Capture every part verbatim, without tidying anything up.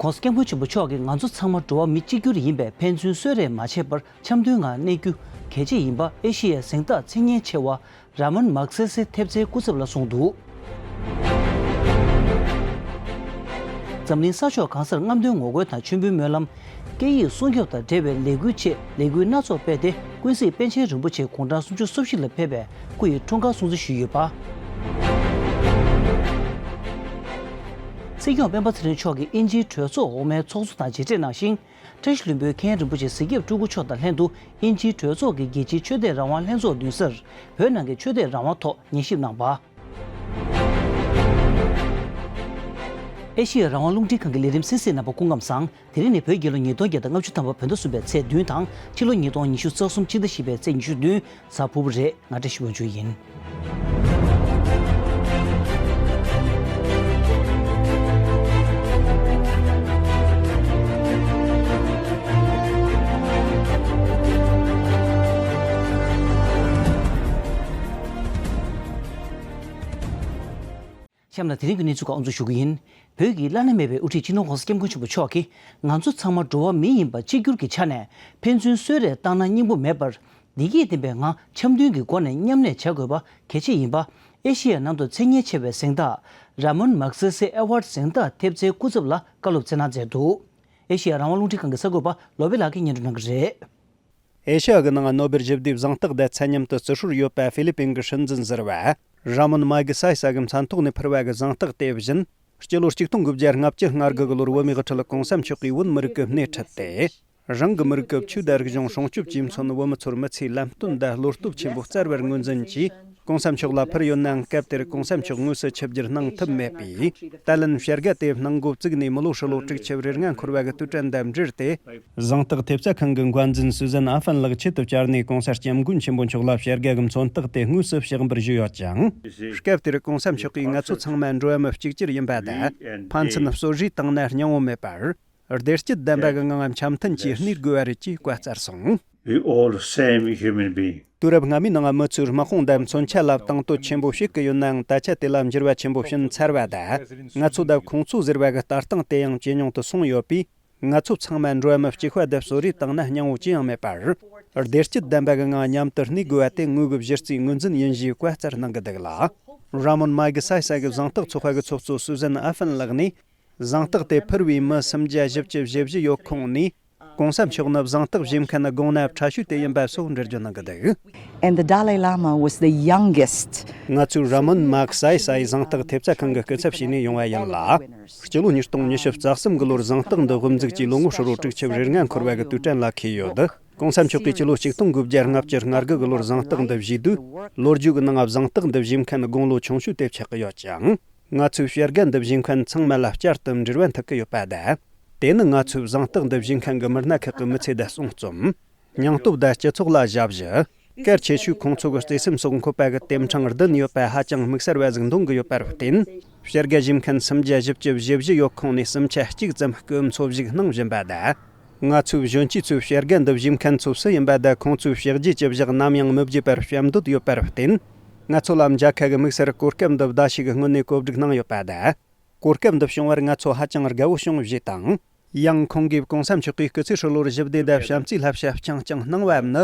༸གོང་ས་༸སྐྱབས་མགོན་ཆེན་པོ་མཆོག་གིས་ང་ཚོ་ཚང་མ་འགྲོ་བ་མི་གཅིག་གྱུར་ཡིན་པས་ཕན་ཚུན་གསོད་རེས་མ་བྱས་པར་འཆམ་མཐུན་ངང་གནས་རྒྱུ་གལ་ཆེ་ཡིན་པ་ཨེ་ཤེ་ཡའི་གཟེངས་རྟགས་མཚན་སྙན་ཆེ་བ་ར་མོན་མཱག་སེ་སེ་ཐེབས་རྩའི་སྐུ་ཚབ་ལ་གསུངས་འདུག། འཛམ་གླིང་ས་ཕྱོགས་གང་སར་རྔམ་སྟོན་ངོ་རྒོལ་དང་མཆོད་འབུལ་སྨོན་ལམ། སྐད་ཡིག་སྲུང་སྐྱོབ་དང་འབྲེལ་བའི་ལས་འགུལ་ཆེད་ལས་འགུལ་སྣ་ཚོགས་སྤེལ་ཏེ་ཀུན་གཟིགས་པཎ་ཆེན་རིན་པོ་ཆེ་དགུང་གྲངས་སུམ་ཅུ་སོ་བཞི་ལ་ཕེབས་པའི་སྐུ་ཡི་འཁྲུངས་སྐར་སྲུང་བརྩི་ཞུས་ཡོད་པ། སྲིད་སྐྱོང་སྤེན་པ་ཚེ་རིང་མཆོག་གིས་དབྱིན་ཇིའི་གྲོས་ཚོགས་འོག་མའི་ཚོགས་གཙོ་དང་མཇལ་འཕྲད་གནང་ཞིང་། བཀྲ་ཤིས་ལྷུན་པོའི་མཁན་རིན་པོ་ཆེ་གཟིགས་རྒྱབ་སྤྲུལ་སྐུ་མཆོག་དང་ལྷན་དུ་དབྱིན་ཇིའི་གྲོས་ཚོགས་ཀྱི་རྒྱལ་སྤྱིའི་ཆོས་དད་རང་དབང་ལྷན་ཚོགས་མདུན་སར་བོད་ནང་གི་ཆོས་དད་རང་དབང་ཐོག་ཉན་ཞིབ་གནང་བ། ཨེ་ཤེ་ཡ་རང་དབང་རླུང་འཕྲིན་ཁང་གི་ལས་རིམ་གསན་གཟིགས་རྣམ་པ་སྐུ་ཁམས་བཟང་། དེ་རིང་ནི་བོད་རྒྱལ་ལོ་ཉིས་སྟོང་བརྒྱ་དང་ལྔ་བཅུ་ཐམ་པ་བོད་ཟླ་གསུམ་པའི་ཚེས་བདུན་དང་ཕྱི་ལོ་ཉིས་སྟོང་ཉི་ཤུ་རྩ་གསུམ་ཕྱི་ཟླ་བཞི་པའི་ཚེས་ཉི་ཤུ་བདུན་གཟའ་ཕུར་བུ་རེད། ང་བཀྲ་ཤིས་དབང་ཕྱུག་ཡིན། གཤམ་ལ་དེ་རིང་གི་གནས་ཚུལ་ཁག་དབུ་འཛུགས་ཞུ་གི་ཡིན། བོད་ཀྱི་བླ་ན་མེད་པའི་དབུ་ཁྲིད་སྤྱི་ནོར་༸གོང་ས་༸སྐྱབས་མགོན་ཆེན་པོ་མཆོག་གིས་ང་ཚོ་ཚང་མ་འགྲོ་བ་མི་ཡིན་པ་གཅིག་གྱུར་གྱི་ཆ་ནས་ཕན་ཚུན་གསོད་རེས་བཏང་ན་སྙིང་པོ་མེད་པར། བདེ་སྐྱིད་ལྡན་པའི་ངང་འཆམ་མཐུན་གྱི་སྒོ་ནས་མཉམ་གནས་བྱ་དགོས་པ་གལ་ཆེ་ཡིན་པ། ཨེ་ཤེ་ཡ་ནང་དུ་མཚན་སྙན་ཆེ་བའི་གཟེངས་རྟགས་ར་མོན་མཱག་སེ་སེ་ཨེ་ཝཱརཌ་གཟེངས་རྟགས་ཐེབས་རྩའི་སྐུ་ཚབ་ལ་བཀའ་སློབ་སྩལ་གནང་མཛད་འདུག། ཨེ་ཤེ་ཡ་རང་དབང་རླུང་འཕྲིན་ཁང་གི་གསར་འགོད་པ་བློ་བྷེ་ལགས་ཀྱིས་སྙན་སྒྲོན་གནང་གི་རེད། ཨེ་ཤ་ཡ་གི་ནང་ནོ་སྦེལ་ཞི་བདེའི་གཟེངས་རྟགས་དེ་མཚན་མཉམ་དུ་རྩིས་སྲོལ་ཡོད་པ་ཧྥི་ལི་པིན་གྱི་སྲིད་འཛིན་ཟུར་པ་ར་མོན་མཱ་གི་སཱི་ས་གི་མཚན་ཐོག་ནས་ཕུལ་བ་གི་གཟེངས་རྟགས་དེ་བཞིན། སྤྱི་ལོ་ཆིག་སྟོང་དགུ་བརྒྱ་ལྔ་བཅུ་ང་དགུ་གི་ལོར་བོད་མིའི་དབུ་ཁྲིད་༸གོང་ས་མཆོག་གིས་བོད་མི་རིགས་ཀྱི་སྣེ་ཁྲིད་དེ། རང་གི་མི་རིགས་ཀྱི་ཆོས་དང་རིག་གཞུང་སྲུང་སྐྱོབ་ཀྱིས་མཚོན་བོད་མི་ཚོར་མི་ཚེའི་ལམ་སྟོན་དང་བློ་སྟོབས་ཆེན་པོ་སྩལ་བར་ངོས་འཛིན་གྱིས། ༸གོང་ས་མཆོག་ལ་ཕུལ་ཡོད་ནའང་སྐབས་དེར་༸གོང་ས་མཆོག་དངོས་སུ་ཆིབས་བསྒྱུར་གནང་ཐུབ་མེད་པས། ཏཱ་ལན་བྱ་དགའ་དེ་གནང་འགོ་བཙུགས་ནས་མི་ལོ་ཧྲིལ་ལོ་དྲུག་ཅུ་རེ་ལྔ་འཁོར་བ་གི་དུས་དྲན་དང་འབྲེལ་ཏེ། གཟེངས་རྟགས་ཐེབས་རྩ་ཁང་གི་འགན་འཛིན་སུ་ཛན་ཨ་ཧྥན་ལགས་ཆེད་དུ་བཅར་ནས་༸གོང་ས་༸སྐྱབས་མགོན་ཆེན་པོ་མཆོག་ལ་བྱ་དགའ་གི་མཚོན་རྟགས་དེ་དངོས་སུ་ཕྱག་འབུལ་ཞུས་ཡོད་ཅིང་། སྐབས་དེར་༸གོང་ས་མཆོག་གིས་ང་ཚོ་ཚང་མ་འགྲོ་བ་མི་གཅིག་གྱུར་ཡིན་པ་དང་། ཕན་ཚུན་གསོད་རེས་བཏང་ན་སྙིང་བོ་མེད་པར། བདེ་སྐྱིད་ལྡན་པ་གི་ངང་འཆམ་མཐུན་གྱིས་གནས་དགོས་པ་རེད་ཅེས་བཀའ་སྩལ་སོང་། We all same human being. དུས་རབས་སྔ་མའི་ནང་མི་ཚོས་དམག་དཔུང་དང་མཚོན་ཆ་ལ་བཏང་དོད་ཆེན་པོ་བྱེད་ཀྱི་ཡོད་ནའང་ད་ཆ་དེ་ལ་འགྱུར་བ་ཆེན་པོ་ཕྱིན་ཚར་བ་དང་། ང་ཚོ་དང་ཁོང་ཚོ་ཟེར་བ་གི་ལྟ་སྟངས་དེ་ཡང་ཇེ་ཉུང་དུ་སོང་ཡོད་པས། ང་ཚོ་ཚང་མ་འགྲོ་བ་མི་གཅིག་པ་དང་གསོད་རེས་བཏང་ན་སྙིང་བོ་ཅི་ཡང་མེད་པར། བདེ་སྐྱིད་ལྡན་པ་གི་ངང་མཉམ་དུ་གནས་དགོས་པ་དེ་དངོས་གི་གཞི་རྩའི་ངོས་འཛིན་ཡིན་ཞེས་བཀའ་སྩལ་གནང་གི་འདུག་ལ། ར་མོན་མཱ་གི་སཱི་ས་གི་གཟེངས་རྟགས་ཚོགས་པ་གི་ཚོགས་གཙོ་སུ་ཟན་ཨ་ཧྥན་ལགས་ནས། གཟེངས་རྟགས་དེ་ཕུལ་བའི་མི་སུམ་བརྒྱ་བཞི་བཅུ་ཞེ་བཞི་ཡོད་ཁོངས་ནས། ༸གོང་ས་མཆོག་ནི་གཟེངས་རྟགས་བཞེས་མཁན་དགུང་ན་ཕྲ་ཤོས་དེ་ཡིན་པ་སོགས་འགྲེལ་བརྗོད་གནང་གི་འདུག། And the Dalai Lama was the youngest. ང་ཚོས་ར་མོན་མཱ་གི་སཱི་ས་ཡི་གཟེངས་རྟགས་ཐེབས་རྩ་ཁང་གི་སྐུ་ཚབ་བྱས་ནས་ཡོང་བ་ཡིན་ལ། སྤྱི་ལོ་ཉིས་སྟོང་ཉི་ཤུ་རྩ་གསུམ་གི་ལོར་གཟེངས་རྟགས་འདི་དབུ་འཛུགས་ཀྱིས་ལོ་ངོ་ཧྲིལ་བོ་དྲུག་ཅུ་རེ་ལྔ་འཁོར་བ་གི་དུས་དྲན་ལ་འཁེལ་ཡོད། ༸གོང་ས་མཆོག་གིས་སྤྱི་ལོ་ཆིག་སྟོང་དགུ་བརྒྱ་ལྔ་བཅུ་ང་དགུ་གི་ལོར་གཟེངས་རྟགས་འདི་བཞེས་དུས། ལོ་རྒྱུས་ཀྱི་ནང་གཟེངས་རྟགས་འདི་བཞེས་མཁན་དགུང་ལོ་ཆུང་ཤོས་དེ་ཆགས་ཀྱི་ཡོད་ཅིང་། ང་ཚོས་བྱ་དགའ་འདི་བཞེས་མཁན་ཚང་མ་ལ་བསྐྱར་དུ་འབྲེལ་བ་མཐུད་ཀྱི་ཡོད་པ་དང་། དེ་ནི་ང་ཚོས་གཟེངས་རྟགས་འདི་བཞེས་མཁན་གྱི་མི་སྣ་ཁག་གི་མི་ཚེ་དང་གསུང་རྩོམ། སྙིང་སྟོབས་དང་སྤྱི་ཚོགས་ལ་ཞབས་ཞུ། གལ་ཆེ་ཤོས་ཁོང་ཚོ་གི་བརྩེ་སེམས་སོགས་འཁོད་པ་གི་དེབ་ཕྲེང་བདུན་ཡོད་པ་ཧ་ཅང་དམིགས་བསལ་བ་ཟིག་འདོན་གི་ཡོད་པར་བརྟེན། བྱ་དགའ་བཞེས་མཁན་སུམ་བརྒྱ་བཞི་བཅུ་ཞེ་བཞི་ཡོད་ཁོངས་ནས་སུམ་ཆ་གཅིག་ཙམ་སྐུ་འཚོ་བཞུགས་གནང་བཞིན་པ་དང་། ང་ཚོའི་གཞོན་སྐྱེས་ཚོས་བྱ་དགའ་འདི་བཞེས་མཁན་ཚོ་སུ་ཡིན་པ་དང་ཁོང་ཚོའི་བྱས་རྗེས་ཀྱི་བཞག་ནམ་ཡང་མི་བརྗེད་པར་བྱམས་འདོད་ཡོད་པར་བརྟེན། ང་ཚོ་ལ་མཇལ་ཁ་གི་དམིགས་བསལ་གོ་སྐབས་འདི་བརྡ་ཞིག་གི་སྔོན་ནས་གོ་སྒྲིག་གནང་ཡོད་པ་དང་། གོ་སྐབས་འདི་བྱུང་བར་ང་ཚོ་ཧ་ཅང་དགའ་བོ་བྱུང་ཞེས་དང་། ཡང་ཁོང་གིས་༸གོང་ས་མཆོག་གིས་སྐུ་ཚེ་ཧྲིལ་བོར་ཞི་བདེ་དང་བྱམས་བརྩེའི་བསླབ་བྱ་རྐྱང་རྐྱང་གནང་བའམ་ནི།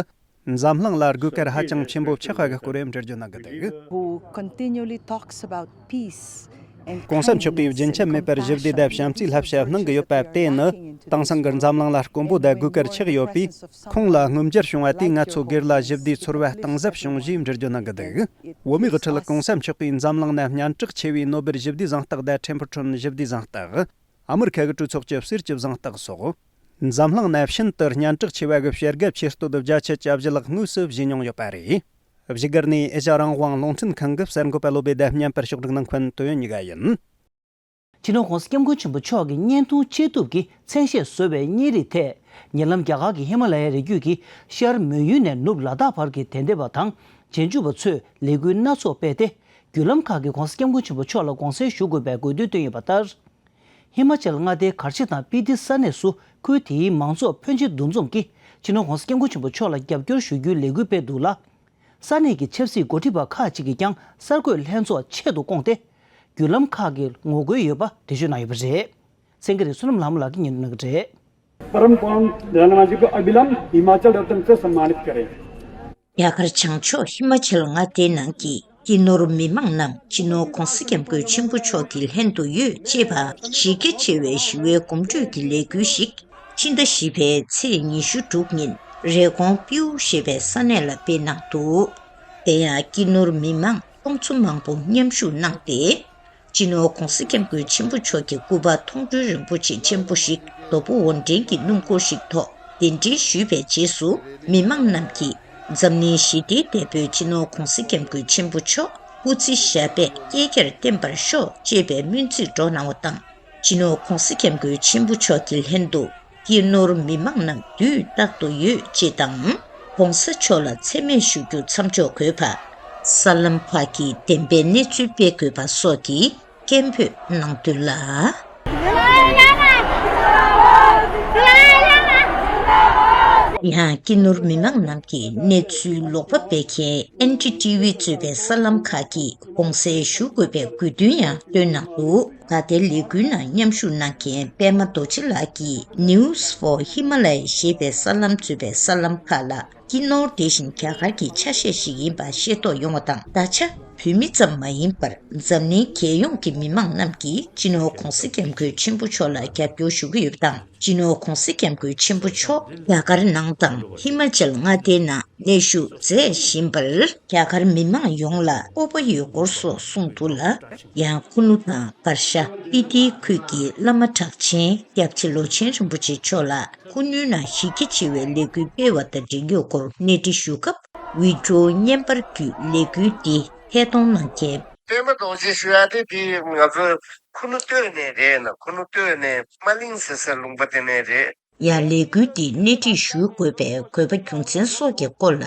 འཛམ་གླིང་ལ་དགོས་གལ་ཧ་ཅང་ཆེན་པོ་ཆགས་པ་གི་སྐོར་ཡང་འགྲེལ་བརྗོད་གནང་གི་འདུག། Who continually talks about peace and གོང་ས་མཆོག་གིས་རྒྱུན་ཆད་མེད་པར་ཞི་བདེ་དང་བྱམས་བརྩེའི་བསླབ་བྱ་གནང་གི་ཡོད་པ་དེ་ནི་དེང་སང་གི་འཛམ་གླིང་ལ་དཀོན་པོ་དང་དགོས་གལ་ཆགས་ཡོད་པས། ཁོང་ལ་མངོན་འགྱུར་བྱུང་བ་དེས་ང་ཚོ་སྒེར་ལ་ཞི་བདེའི་ཚོར་བ་གཏིང་ཟབ་བྱུང་ཞེས་འགྲེལ་བརྗོད་གནང་གི་འདུག། བོད་མིའི་དབུ་ཁྲིད་༸གོང་ས་མཆོག་གིས་འཛམ་གླིང་ན་སྙན་གྲགས་ཆེ་བའི་ནོ་སྦེལ་ཞི་བདེའི་གཟེངས་རྟགས་དང་ཁྲེན་ཕུ་ཁྲོན་ཞི་བདེའི་གཟེངས་རྟགས། ཨ་མི་རི་ཁ་གི་གྲོས་ཚོགས་ཀྱི་གསེར་གྱི་གཟེངས་རྟགས་སོགས། འཛམ་གླིང་ན་ཤིན་ཏུ་སྙན་གྲགས་ཆེ་བ་གི་བྱ་དགའ་ཆེ་སྟོད་བརྒྱ་ཆ་བཞི་ལྷག་དངོས་སུ་བཞེས་མྱོང་ཡོད་པ་རེད། བཞུགས་སྒར་ནས་ཨེ་ཤ་རང་དབང་རླུང་འཕྲིན་ཁང་གི་གསར་འགོད་པ་བློ་བྷེ་དང་མཉམ་པར་ཕྱོགས་སྒྲིག་གནང་མཁན་ཏོ་ཡོན་ཉི་ག་ཡིན། སྤྱི་ནོར་༸གོང་ས་༸སྐྱབས་མགོན་ཆེན་པོ་མཆོག་གི་བརྙན་ཐུང་ཆེད་གཏུབ་ཀྱི་མཚན་ཤས་བཟོ་བའི་བརྙན་རིས་ཐད། ཉེ་ལམ་རྒྱ་གར་གྱི་ཧི་མ་ལ་ཡའི་རི་རྒྱུད་ཀྱི་ཤར་མོན་ཡུལ་ནས་ནུབ་ལ་དྭགས་བར་གྱི་དད་ལྡན་པ་དང་རྗེས་འཇུག་པ་ཚོས་ལས་འགུལ་སྣ་ཚོགས་སྤེལ་ཏེ། བརྒྱུད་ལམ་ཁག་གིས་༸གོང་ས་༸སྐྱབས་མགོན་ཆེན་པོ་མཆོག་ལ་དགོངས་སེལ་ཞུ་དགོས་པའི་དགོས་འདུན་བཏོན་ཡོད་པ་ལྟར། ཧི་མ་ཅལ་མངའ་སྡེའི་གར་ཆེ་དང་སྤི་ཏི་ས་གནས་སུ་ཁུལ་དེའི་མང་ཚོགས་ཕོན་ཆེ་འདུ་འཛོམས་ཀྱིས་སྤྱི་ནོར་༸གོང་ས་༸སྐྱབས་མགོན་ཆེན་པོ་མཆོག་ལ་རྒྱབ་སྐྱོར་ཞུ་རྒྱུའི་ལས་འགུལ་སྤེལ་འདུག་ལ། ས་གནས་ཀྱི་ཆབ་སྲིད་འགོ་ཁྲིད་པ་ཁག་ཅིག་གིས་ཀྱང་གསར་འགོད་ལྷན་ཚོགས་ཆེད་དུ་བསྐོངས་ཏེ། བརྒྱུད་ལམ་ཁག་གིས་ངོ་རྒོལ་ཡོད་པ་འགྲེལ་བརྗོད་གནང་ཡོད་པ་རེད། སེང་གེ་རི་བསོད་ནམས་ལྷ་མོ་ལགས་ཀྱིས་སྙན་སྒྲོན་གནང་གི་རེད། परम पावन धनराज जी को अभिलंब हिमाचल रत्न से सम्मानित करें। རྒྱ་གར་བྱང་ཕྱོགས་ཧི་མ་ཅལ་མངའ་སྡེའི་ནང་གི་སྐྱིད་ནོར་མི་མང་རྣམས་སྤྱི་ནོར་༧གོང་ས་༧སྐྱབས་མགོན་ཆེན་པོ་མཆོག་གི་ལྷན་དུ་ཡོད་ཅེས་པ་གཞི་རྒྱ་ཆེ་བའི་ཞི་བའི་གོམ་བགྲོད་ཀྱི་ལས་འགུལ་ཞིག་ཕྱི་ཟླ་བཞི་པའི་ཚེས་ཉི་ཤུ་དྲུག་ཉིན་རེབ་གོང་པིའུ་ཞེས་པའི་ས་གནས་ལ་སྤེལ་གནང་འདུག་དེ་ཡང་སྐྱིད་ནོར་མི་མང་སྟོང་ཚོ་མང་པོ་མཉམ་ཞུགས་གནང་སྟེ། སྤྱི་ནོར་༧གོང་ས་༧སྐྱབས་མགོན་ཆེན་པོ་མཆོག་གི་སྐུ་པར་མཐོང་གྲོལ་རིན་པོ་ཆེ་ཆེན་པོ་ཞིག་རྡོ་སྦུག་ཝོན་ཏྲེན་གྱི་སྣུམ་འཁོར་ཞིག་ཐོག་གདན་འདྲེན་ཞུས་པའི་རྗེས་སུ། མི་མང་རྣམས་ཀྱིས་འཛམ་གླིང་ཞི་བདེའི་དེད་དཔོན་སྤྱི་ནོར་༧གོང་ས་༧སྐྱབས་མགོན་ཆེན་པོ་མཆོག་སྐུ་ཚེ་ཞབས་པད་བསྐལ་བརྒྱར་བརྟན་པར་ཤོག་ཅེས་པའི་སྨོན་ཚིག་སྒྲོག་གནང་བ་དང་། སྤྱི་ནོར་༧གོང་ས་༧སྐྱབས་མགོན་ཆེན་པོ་མཆོག་གི་ལྷན་དུ་སྐྱིད་ནོར་མི་མང་རྣམས་དུས་རྟག་ཏུ་ཡོད་ཅེས་དང་། ༸གོང་ས་མཆོག་ལ་མཚན་སྨད་ཞུ་རྒྱུ་མཚམས་འཇོག་དགོས་པ། གསར་ལམ་ཁག་གིས་བདེན་པའི་གནས་ཚུལ་སྤེལ་དགོས་པ་སོགས་ཀྱི་སྐད་འབོད་གནང་དོན་ལ། ཡང་སྐྱིད་ནོར་མི་མང་རྣམས་ཀྱིས་གནས་ཚུལ་ལོག་པ་སྤེལ་མཁན་ཨེན་ཌི་ཊི་ཝི་གཙོས་པའི་གསར་ལམ་ཁག་གིས་དགོངས་སེལ་ཞུ་དགོས་པའི་དགོས་འདུན་ཡང་བཏོན་གནང་འདུག་ད་ལྟའི་ལས་འགུལ་ནང་མཉམ་ཞུགས་གནང་མཁན་པད་མ་རྡོ་རྗེ་ལགས་ཀྱིས་News for Himalaya ཞེས་པའི་གསར་ལམ་གཙོས་པའི་གསར་ལམ་ཁག་ལ། སྐྱིད་ནོར་དེ་བཞིན་རྒྱ་གར་གྱི་ཆ་ཤས་ཤིག་ཡིན་པ་ཤེས་རྟོགས་ཡོང་བ་དང་། ད་ཆ་བོད་མི་ཙམ་མ་ཡིན་པར་འཛམ་གླིང་རྒྱལ་ཡོངས་ཀྱི་མི་མང་རྣམས་ཀྱིས་སྤྱི་ནོར་༧གོང་ས་༧སྐྱབས་མགོན་ཆེན་པོ་མཆོག་ལ་རྒྱབ་སྐྱོར་ཞུ་གི་ཡོད་པ་དང་། སྤྱི་ནོར་༧གོང་ས་༧སྐྱབས་མགོན་ཆེན་པོ་མཆོག་རྒྱ་གར་ནང་དང་ཧི་མ་ཅལ་མངའ་སྡེའི་ནང་གནས་བཞུགས་མཛད་བཞིན་པར་རྒྱ་གར་མི་མང་ཡོངས་ལ་སྤོབས་པ་ཡོད་སྐོར་སོགས་གསུངས་འདུག་ལ། ཡང་ཁུ་ནུ་དང་བར་ཤ་སྤི་ཏི་ཁུལ་གྱི་བླ་མ་གྲགས་ཆེན་སྐྱབས་རྗེ་ལོ་ཆེན་རིན་པོ་ཆེ་མཆོག་ལ་ཁུ་ནུའི་ནང་གཞི་རྒྱ་ཆེ་བའི་ལས་འགུལ་སྤེལ་བ་དང་འབྲེལ་ཡོད་སྐོར་གནས་འདྲི་ཞུ་སྐབས། ཝི་ཌི་འོ་བརྙན་པར་བརྒྱུད་ལས་འགུལ་འདི་ཐད་གཏོང་གནང་མཁན། པད་མ་རྡོ་རྗེ་ཞུ་ཡ་དེ་དེ་ང་ཚོ་ཁུ་ནུ་སྟོད་ནས་རེད་ན། ཁུ་ནུ་སྟོད་ནས་སྨར་གླིང་ཟེར་སའི་ལུང་པ་དེ་ནས་རེད། ཡང་ལས་འགུལ་འདི་སྣེ་ཁྲིད་ཞུ་དགོས་པའི་དགོས་པ་རྒྱུ་མཚན་སོགས་ཀྱི་སྐོར་ལ།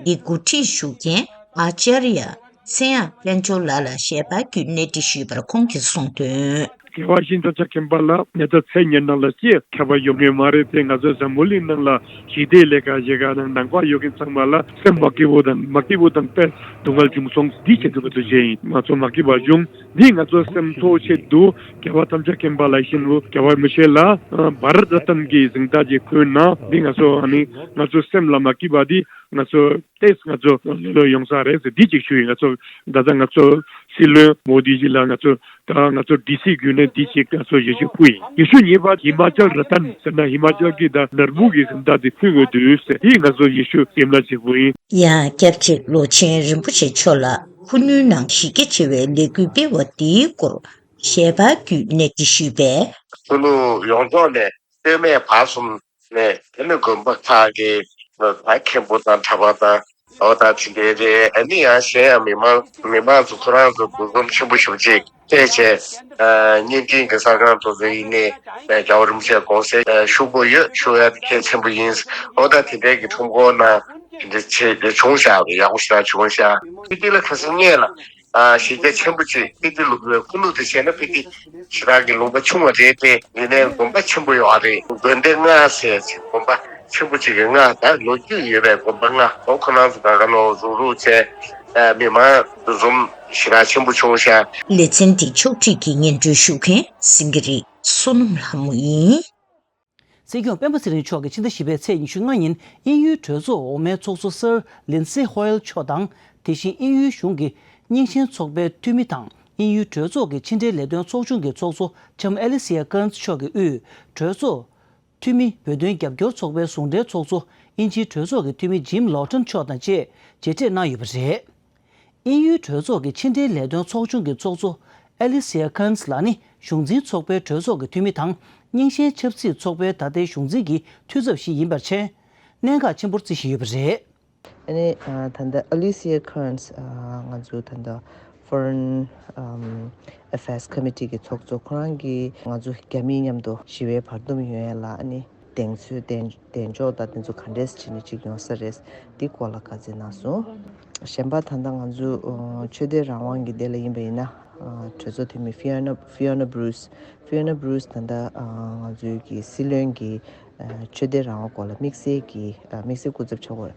འདི་འགོ་ཁྲིད་ཞུ་མཁན་ཨ་ཅར་ཡ་ཚེ་དབྱངས་དཔལ་འབྱོར་ལགས་ལ་ཞལ་པར་བརྒྱུད་གནས་འདྲི་ཞུས་པར་ཁོང་གིས་གསུངས་དོན། རྒྱལ་བ་ཡིད་བཞིན་ཐམས་ཅད་མཁྱེན་པ་ལ་ཉེ་ཆར་ཚེས་ཉེར་ནང་ལ་ཅི་ཁྱད་པར་ཡོང་གི་མ་རེད་དེ། ང་ཚོ་འཛམ་བུ་གླིང་ནང་ལ་ཞི་བདེ་ལས་ཀ་བྱེད་ག་ནང་ནང་པ་ཡོད་མཁན་ཚང་མ་ལ་སེམས་མ་སྐྱིད་པོ་དང་མ་སྐྱིད་པོ་དང་དཔེ་སྡུག་བསྔལ་བྱུང་སོང་། འདི་བྱེད་ཐུབ་པ་དུ་བྱས་ཡིན། ང་ཚོ་མ་སྐྱིད་པ་བྱུང་། འདི་ང་ཚོ་སེམས་ཐོག་ཆེད་དུ་རྒྱལ་བ་ཐམས་ཅད་མཁྱེན་པ་ལ་ཤིན་ཏུ་རྒྱལ་བ་མི་ཤེས་ལ་བྷ་ར་ཏ་རཏན་གྱི་གཟེངས་རྟགས་ཅིག་ཕུལ་ན། འདི་ང་ཚོ་ཨ་ནི་ང་ཚོ་སེམས་ལ་མ་སྐྱིད་པ་འདི་ང་ཚོ་ཏེས་ང་ཚོ་ལོ་ལོ་ཡོང་ས་རེད་ཟེར་འདི་ཅིག་ཞུ་ཡིན། ང་ཚོ་ད་ལྟ་ང་ཚོ་སྲིད་བློན་མོ་དི་ཇི་ལ་ང་ཚོ་ད་ང་ཚོ་ཌི་སི་བརྒྱུད་ནས་འདི་ཅིག་ང་ཚོ་ཡེ་ཤུ་ཕུལ་ཡིན། ཡེ་ཤུ་གཉིས་པ་ཧི་མ་ཅལ་ར་ཏན་ཟེར་ན་ཧི་མ་ཅལ་གྱི་ད་ནོར་བུ་གི་གཟེངས་རྟགས་འདི་ཕུལ་དགོས་འདུག་ཟེར་འདི་ང་ཚོ་ཡེ་ཤུ་སེམས་ལ་བྱེད་དགོས་ཡིན། ཡང་སྐྱབས་རྗེ་ལོ་ཆེན་རིན་པོ་ཆེ་མཆོག་ལ་ཁུ་ནུའི་ནང་གཞི་རྒྱ་ཆེ་བའི་ལས་འགུལ་སྤེལ་བ་འདིའི་སྐོར་ཞལ་པར་བརྒྱུད་གནས་འདྲི་ཞུས་པས། ཁུ་ནུ་ཡོངས་རྫོགས་ནས་སྟོད་སྨད་བར་གསུམ་ནས་ཨ་ནི་དགོན་པ་ཁག་གི་ད་མཁན་པོ་དང་གྲྭ་པ་དང་འོ་ད་དེ་འདྲའི་རེད། ཨ་ནི་ཡང་གཞན་ཡང་མི་མང་མི་མང་ཚོ་ཁོ་རང་ཚོ་འདུ་འཛོམས་ཆེན་པོ་ཞེ་པོ་ཅིག་བྱས་བྱས། བརྙན་འཕྲིན་གྱི་གསར་ཁང་དེ་ཚོ་ཡིན་ནའི་རྒྱལ་བ་རིན་པོ་ཆེ་དགོངས་སེལ་ཞུ་དགོས་ཡོད་ཞུ་ཡ་དེ་གལ་ཆེན་པོ་ཡིན། འོ་ད་དེ་འདྲའི་གི་ཁྲོམ་སྐོར་ནང་དེ་འདྲ་བྱས་བྱུང་ཤག་ཡག་པོ་ཞེ་དྲག་བྱུང་ཤག་སྤི་ཏི་ལ་ཁ་སང་ངས་ལ། ཨ་གཞི་རྒྱ་ཆེན་པོ་ཅིག་སྤི་ཏི་ལུང་པའི་ཁུ་ནུ་དེ་བྱས་ན་སྤི་ཏི་ཞེ་དྲག་གི་ལུང་པ་ཆུང་བ་རེད་དེ། འདི་ནས་དགོན་པ་ཆེན་པོ་ཡོད་རེད། དགོན་སྡེ་ལྔ་ཟེར་ཅིག་དགོན་པ་ཆེན་པོ་ཅིག་གི་ལྔ་ད་ལོ་རྒྱུས་ཡོད་པའི་དགོན་པ་ལྔ་འོ་ཁོ་རང་ཚོ་ག་ག་ནོ་རུག་རུག་བྱས། ཨ་མི་མང་འདུ་འཛོམས་ཞེ་དྲག་ཆེན་པོ་བྱུང་ཤག་ལེ་ཚན་འདི་ཕྱོགས་སྒྲིག་གིས་སྙན་སྒྲོན་ཞུ་མཁན་སེང་གེ་རི་བསོད་ནམས་ལྷ་མོ་ཡིན། སྲིད་སྐྱོང་སྤེན་པ་ཚེ་རིང་མཆོག་གིས་ཕྱི་ཟླ་བཞི་པའི་ཚེས་ཉི་ཤུ་ལྔ་ཉིན་དབྱིན་ཡུལ་གྲོས་ཚོགས་འོག་མའི་ཚོགས་གཙོ་སར་ལིན་སི་ཧོ་ཡལ་མཆོག་དང་། དེ་བཞིན་དབྱིན་ཡུལ་གཞུང་གི་རྙིང་ཞེན་ཚོགས་པའི་འཐུས་མི་དང་། དབྱིན་ཡུལ་གྲོས་ཚོགས་ཀྱི་ཕྱི་འབྲེལ་ལས་དོན་ཚོགས་ཆུང་གི་ཚོགས་གཙོ་ལྕམ་ཨེ་ལི་སི་ཡ་ཀར་ནས་མཆོག་གིས་དབུས་གྲོས་ཚོགས་འཐུས་མི་བོད་དོན་རྒྱབ་སྐྱོར་ཚོགས་པའི་ཟུང་འབྲེལ་ཚོགས་གཙོ་དབྱིན་ཇིའི་གྲོས་ཚོགས་ཀྱི་འཐུས་མི་ཇིམ་ལོ་ཊོན་མཆོག་དང་བཅས་མཇལ་འཕྲད་གནང་ཡོད་པ་རེད། དབྱིན་ཡུལ་གྲོས་ཚོགས་ཀྱི་ཕྱི་འབྲེལ་ལས་དོན་ཚོགས་ཆུང་གི་ཚོགས་གཙོ་ཨེ་ལི་སི་ཡ་ཁཱན་ལགས་ནི་གཞུང་འཛིན་ཚོགས་པའི་གྲོས་ཚོགས་ཀྱི་འཐུས་མི་དང་། རྙིང་ཞེན་ཆབ་སྲིད་ཚོགས་པའི་ད་ལྟའི་གཞུང་འཛིན་གྱི་འཐུས་ཚབ་ཞིག་ཡིན་པར་བྱས། གནད་འགག་ཆེན་པོར་བརྩི་བཞིན་ཡོད་པ་རེད། ཨ་ནི་ད་ལྟ་ཨེ་ལི་སི་ཡ་ཁཱན་ང་ཚོ་ད་ལྟ་Foreign Affairs Committee གི་ཚོགས་གཙོ་ཁོ་རང་གིས་ང་ཚོ་རྒྱ་མིའི་མཉམ་དུ་ཞི་བའི་བར་འདུམ་ཡོང་ཡ་ལ་ཨ་ནི་གདེང་ཚོད་གདེང་གདེང་འཇོག་དང་དེ་ཚོ་ག་འདྲས་བྱས་ནས་ཅིག་ཡོང་ས་རེད། འདི་སྐོར་ལ་བཀའ་སྩལ་གནང་སོང་། གཞན་པ་ད་ལྟ་ང་ཚོ་ཨ་ཆོས་དད་རང་དབང་གི་སྡེ་ལ་ཡིན་པ་ཡིན་ན་ཨ་གྲོས་ཚོགས་འཐུས་མི་Fiona Fiona Bruce Fiona Bruce ད་ལྟ་ཨ་ང་ཚོའི་གི་སྲིད་བློན་གྱི་ཨ་ཆོས་དད་རང་དབང་སྐོར་ལ་དམིགས་བསལ་གྱི་ཨ་དམིགས་བསལ་སྐུ་ཚབ་ཆགས་པ་རེད།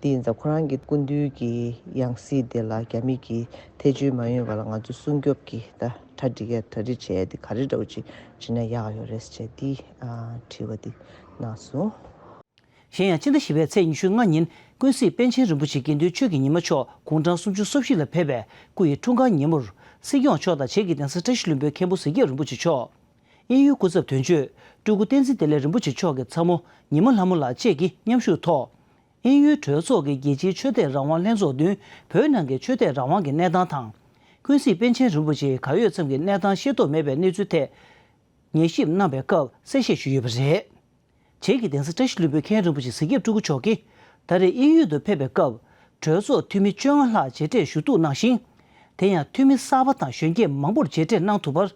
དེ་ཡིན་ཙང་ཁོ་རང་གི་སྐུ་མདུན་གྱི་ཡང་སྲིད་དེ་ལ་རྒྱ་མི་གིས་ཐེ་བྱུས་མ་ཡོང་བ་ལ་ང་ཚོ་སྲུང་སྐྱོབ་ཀྱི་ད་གྲ་སྒྲིག་ཡ་གྲ་སྒྲིག་བྱས་ཏེ་ག་རེ་འདྲ་བོ་ཅིག་བྱེད་ན་ཡག་ཡོད་རེད་ཟེར་དེ་དྲི་བ་དེ་གནང་སོང་། གཞན་ཡང་སྤྱི་ཟླ་བཞི་པའི་ཚེས་ཉི་ཤུ་ལྔ་ཉིན་ཀུན་གཟིགས་པཎ་ཆེན་རིན་པོ་ཆེ་དགེ་འདུན་ཆོས་ཀྱི་ཉི་མ་མཆོག་དགུང་གྲངས་སུམ་ཅུ་སོ་བཞི་ལ་ཕེབས་པའི་སྐུ་ཡི་འཁྲུངས་སྐར་ཉིན་མོར་སྲིད་སྐྱོང་མཆོག་དང་བྱེས་ཀྱི་གདན་ས་བཀྲ་ཤིས་ལྷུན་པོའི་མཁན་པོ་ཟི་ཀིར་རིན་པོ་ཆེ་མཆོག་དབྱིན་ཡུལ་སྐུ་ཚབ་དོན་གཅོད་སྤྲུལ་སྐུ་བསྟན་འཛིན་བདེ་ལེགས་རིན་པོ་ཆེ་མཆོག་གི་ཚ་མོ་ཉི་མ་ལྷ་མོ་ལགས་བཅས་ཀྱིས་མཉམ་ཞུགས་ཐོག་དབྱིན་ཡུལ་གྲོས་ཚོགས་ཀྱི་རྒྱལ་སྤྱིའི་ཆོས་དད་རང་དབང་ལྷན་ཚོགས་མདུན་བོད་ནང་གི་ཆོས་དད་རང་དབང་གི་གནས་སྟངས་དང་། ཀུན་གཟིགས་པཎ་ཆེན་རིན་པོ་ཆེ་གར་ཡོད་ཙམ་གྱི་གནས་སྟངས་ཤེས་རྟོགས་མེད་པའི་གནས་ཚུལ་ཐད་ཉན་ཞིབ་གནང་བའི་སྐབས་གསལ་བཤད་ཞུས་ཡོད་པ་རེད། བྱེས་ཀྱི་གདན་ས་བཀྲ་ཤིས་ལྷུན་པོའི་མཁན་རིན་པོ་ཆེ་ཟི་ཀིར་སྤྲུལ་སྐུ་མཆོག་གིས་ད་རེས་དབྱིན་ཡུལ་དུ་ཕེབས་པའི་སྐབས་གྲོས་ཚོགས་འཐུས་མི་བཅོ་ལྔ་ལྷག་མཇལ་འཕྲད་ཞུ་གཏུག་གནང་ཞིང་། དེ་ཡང་འཐུས་མི་གསར་པ་དང་གཞོན་སྐྱེས་མང་པོར་མཇལ་འཕྲད་གནང་ཐུབ་པར་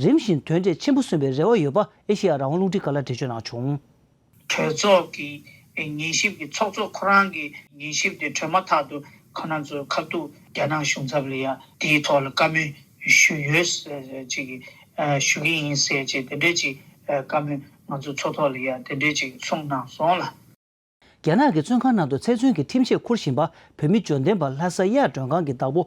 རིམ་བཞིན་དོན་འབྲས་ཆེན་པོ་སོན་པའི་རེ་བ་ཡོད་པ་ཨེ་ཤེ་ཡ་རང་དབང་རླུང་འཕྲིན་ཁང་ལ་འགྲེལ་བརྗོད་གནང་བྱུང་། གྲོས་ཚོགས་ཀྱི་ཉན་ཞིབ་ཀྱི་ཚོགས་གཙོ་ཁོ་རང་གིས་ཉན་ཞིབ་དེ་གྲོལ་མ་ཐག་ཏུ་ཁོ་རང་ཚོའི་ཁ་ཐུག་རྒྱ་ནག་གཞུང་ཚབ་ལ་ཡང་དེའི་ཐོག་ལ་བཀའ་མོལ་ཞུས་ཡོད་ཅིག་ཞུ་གི་ཡིན་ཟེར་ཅིག་དེ་འདྲས་ཅིག་བཀའ་མོལ་ང་ཚོ་ཚོགས་ཐོག་ལ་ཡང་དེ་འདྲས་ཅིག་གསུངས་གནང་སོང་ལ། རྒྱ་ནག་གི་བཙོན་ཁང་ནང་དུ་ཚེ་བཙོན་གྱི་ཁྲིམས་ཆད་འཁུར་བཞིན་པ་བོད་མི་འབྱོར་ལྡན་པ་ལྷ་ས་གཡག་མགྲོན་ཁང་གི་བདག་པོ་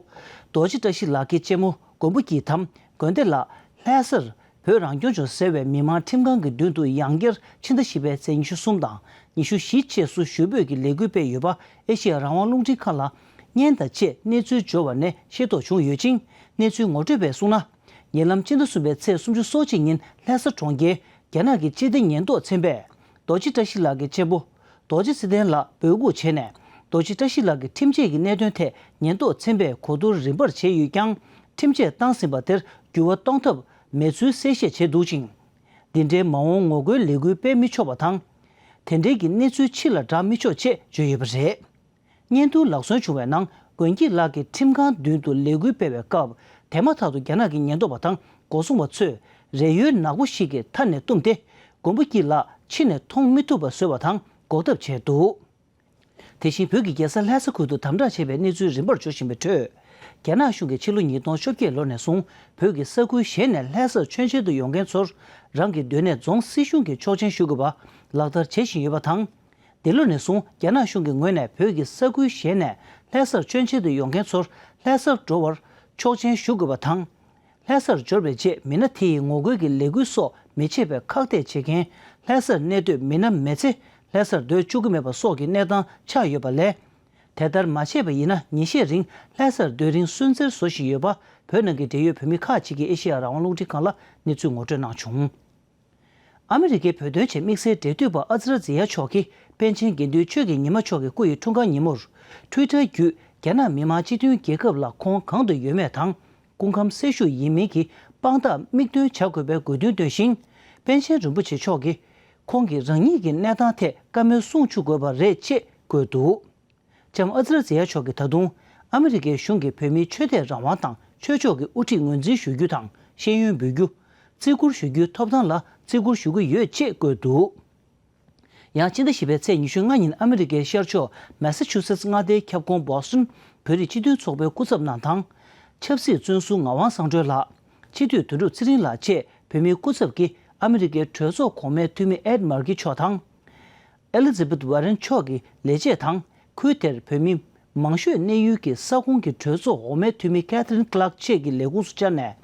རྡོ་རྗེ་བཀྲ་ཤིས་ལགས་ཀྱི་གཅེན་མོ་མགོན་པོ་སྐྱིད་དམ་དགོན་སྡེ་ལགས་ལྷ་སར་བོད་རང་སྐྱོང་ལྗོངས་ཟེར་བའི་མི་དམངས་ཁྲིམས་ཁང་གི་མདུན་དུ་ཡང་བསྐྱར་ཕྱི་ཟླ་བཞི་པའི་ཚེས་ཉི་ཤུ་གསུམ་དང་ཉི་ཤུ་བཞི་བཅས་སུ་ཞུ་འབོད་ཀྱི་ལས་འགུལ་སྤེལ་ཡོད་པ་ཨེ་ཤེ་ཡ་རང་དབང་རླུང་འཕྲིན་ཁང་ལ་བརྙན་དང་བཅས་གནས་ཚུལ་འབྱོར་བ་ནས་ཤེས་རྟོགས་བྱུང་ཡོད་ཅིང་། གནས་ཚུལ་ངོ་སྤྲོད་པས་གསུངས་ན། ཉེ་ལམ་ཕྱི་ཟླ་གསུམ་པའི་ཚེས་སུམ་ཅུ་སོ་གཅིག་ཉིན་ལྷ་ས་གྲོང་ཁྱེར་རྒྱ་ནག་གི་སྤྱི་བདེ་ཉེན་རྟོག་ཚན་པས་རྡོ་རྗེ་བཀྲ་ཤིས་ལགས་ཀྱི་གཅེན་པོ་རྡོ་རྗེ་ཚེ་བརྟན་ལགས་འབོད་འགུག་བྱས་ནས་རྡོ་རྗེ་བཀྲ་ཤིས་ལགས་ཀྱི་ཁྲིམས་ཆད་ཀྱི་གནད་དོན་ཐད་ཉེན་རྟོག་ཚན་པས་གོ་བསྡུར་རིམ་པར་བྱས་ཡོད་ཀྱང་། ཁྲིམས་ཆད་བཏང་ཟིན་པ་དེར་འགྱུར་བ་གཏོང་ཐབས་མེད་ཚུལ་གསལ་བཤད་བྱས་འདུག་ཅིང་། འདི་འདྲའི་མ་འོངས་ངོ་རྒོལ་ལས་འགུལ་སྤེལ་མི་ཆོག་པ་དང་། དེ་འབྲེལ་གྱི་གནས་ཚུལ་ཕྱི་ལ་བསྒྲགས་མི་ཆོག་ཅེས་བརྗོད་ཡོད་པ་རེད། བརྙན་ཐུང་ལག་སོན་བྱུང་བའི་ནང་མགོན་སྐྱིད་ལགས་ཀྱིས་ཁྲིམས་ཁང་མདུན་དུ་ལས་འགུལ་སྤེལ་བའི་སྐབས་དེ་མ་ཐག་ཏུ་རྒྱ་ནག་གི་ཉེན་རྟོག་པ་དང་སྒོ་སྲུང་པ་ཚོས་རས་ཡོལ་ནག་པོ་ཞིག་གི་མཐའ་ནས་བཏུམས་ཏེ་མགོན་པོ་སྐྱིད་ལགས་ཕྱི་ནས་མཐོང་མི་ཐུབ་པ་བཟོས་པ་དང་འགོག་ཐབས་བྱས་འདུག་དེ་བཞིན་བོད་ཀྱི་རྒྱལ་ས་ལྷ་ས་ཁུལ་དུ་དམ་དྲག་བྱས་པའི་གནས་ཚུལ་རིམ་པར་འབྱོར་བཞིན་པའི་ཁྲོད། རྒྱ་ནག་གཞུང་གིས་ཕྱི་ལོ་ཉིས་སྟོང་བཅོ་བརྒྱད་ལོ་ནས་བཟུང་བོད་ཀྱི་ས་ཁུལ་གཞན་ནས་ལྷ་སར་མཆོད་མཇལ་དུ་ཡོང་མཁན་ཚོར་རང་གི་སྡོད་གནས་རྫོང་སྲིད་གཞུང་གིས་ཆོག་མཆན་ཞུ་དགོས་པ་ལག་བསྟར་བྱེད་བཞིན་ཡོད་པ་དང་། འདི་ལོ་ནས་བཟུང་རྒྱ་ནག་གཞུང་གི་ངོས་ནས་བོད་ཀྱི་ས་ཁུལ་གཞན་ནས་ལྷ་སར་མཆོད་མཇལ་དུ་ཡོང་མཁན་ཚོར་ལྷ་སར་འགྲོ་བར་ཆོག་མཆན་ཞུ་དགོས་པ་དང་། ལྷ་སར་འབྱོར་བའི་རྗེས་མི་སྣ་དེ་ཡིས་ངོ་རྒོལ་གྱི་ལས་འགུལ་སོགས་མི་བྱེད་པའི་ཁག་ཐེག་བྱེད་མཁན་ལྷ་སར་གནས་སྡོད་མི་སྣ་མེད་ཚེ་ལྷ་སར་སྡོད་བཅུག་གི་མེད་པ་སོགས་ཀྱི་གནས་སྟངས་ཆགས་ཡོད་པ་ལས། དེ་ལྟར་མ་བྱས་པ་ཡིན་ན་ཉིན་ཤས་རིང་ལྷ་སར་སྡོད་རིང་སུན་གཙེར་བཟོ་བཞིན་ཡོད་པ་བོད་ནང་གི་འབྲེལ་ཡོད་བོད་མི་ཁག་ཅིག་གིས་ཨེ་ཤེ་ཡ་རང་དབང་རླུང་འཕྲིན་ཁང་ལ་གནས་ཚུལ་ངོ་སྤྲོད་གནང་བྱུང་། ཨ་མི་རི་ཀའི་བོད་དོན་ཆེད་དམིགས་བསལ་འབྲེལ་མཐུད་པ་ཨ་ཙི་ར་ཛི་ཡ་མཆོག་གིས་པཎ་ཆེན་དགེ་འདུན་ཆོས་ཀྱི་ཉི་མ་མཆོག་གི་སྐུ་ཡི་འཁྲུངས་སྐར་ཉིན་མོར་ཊུའི་ཊར་བརྒྱུད་རྒྱ་ནག་མི་དམངས་སྤྱི་མཐུན་རྒྱལ་ཁབ་ལ་ཁོང་གང་དུ་ཡོད་མེད་དང་སྐུ་ཁམས་གསལ་ཞུ་ཡིན་མིན་གྱི་དཔང་རྟགས་མིག་སྟོན་བྱ་དགོས་པའི་དགོས་འདུན་བཏོན་ཞིང་། པཎ་ཆེན་རིན་པོ་ཆེ་མཆོག་གིས་ཁོང་གིས་རང་ཉིད་ཀྱི་གནས་སྟངས་ཐད་བཀའ་མོལ་གསུང་བཅུག་དགོས་པ་རེད་ཅེས་བཀོད་འདུག་ལྕམ་ཨ་ཙི་ར་ཛི་ཡ་མཆོག་གིས་ད་དུང་ཨ་མི་རི་ཀའི་གཞུང་གིས་བོད་མིའི་ཆོས་དད་རང་དབང་དང་ཆོས་ཕྱོགས་ཀྱི་དབུ་ཁྲིད་ངོས་འཛིན་ཞུ་རྒྱུ་དང་ཤེས་ཡོན་འབུལ་རྒྱུ། བརྩི་བཀུར་ཞུ་རྒྱུའི་ཐོབ་ཐང་ལ་བརྩི་བཀུར་ཞུ་གི་ཡོད་ཅེས་བཀོད་འདུག་ཡང་ཕྱི་ཟླ་བཞི་པའི་ཚེས་ཉི་ཤུ་ལྔ་ཉིན་ཨ་མི་རི་ཀའི་ཤར་ཕྱོགས་མེ་ས་ཆུ་སེ་ཊི་མངའ་སྡེའི་ཁྱབ་ཁོངས་བོ་སི་ཊོན་བོད་རིགས་སྤྱི་མཐུན་ཚོགས་པའི་སྐུ་ཚབ་རྣམས་དང་། ཆབ་སྲིད་བཙོན་ཟུར་ངག་དབང་བསམ་གྲོས་ལགས། སྤྱི་འཐུས་དོན་གྲུབ་ཚེ་རིང་ལགས་བཅས་བོད་མིའི་སྐུ་ཚབ་ཀྱིས་ཨ་མི་རི་ཀའི་གྲོས་ཚོགས་གོང་མའི་འཐུས་མི་ཨེད་མར་ཀི་མཆོག་དང་། ཨེ་ལི་ཛི་བེད་ཝ་རན་མཆོག་གི་ལས་བྱེད་དང་ཁུལ་དེར་བོད་མི་མང་ཤོས་གནས་ཡུལ་གྱི་ས་ཁོངས་ཀྱི་གྲོས་ཚོགས་འོག་མའི་འཐུས་མི་ཀེ་ཐི་རིན་ཀི་ལར་ཀི་བཅས་ཀྱི་ལས་ཁུངས་སུ་བཅར་ནས།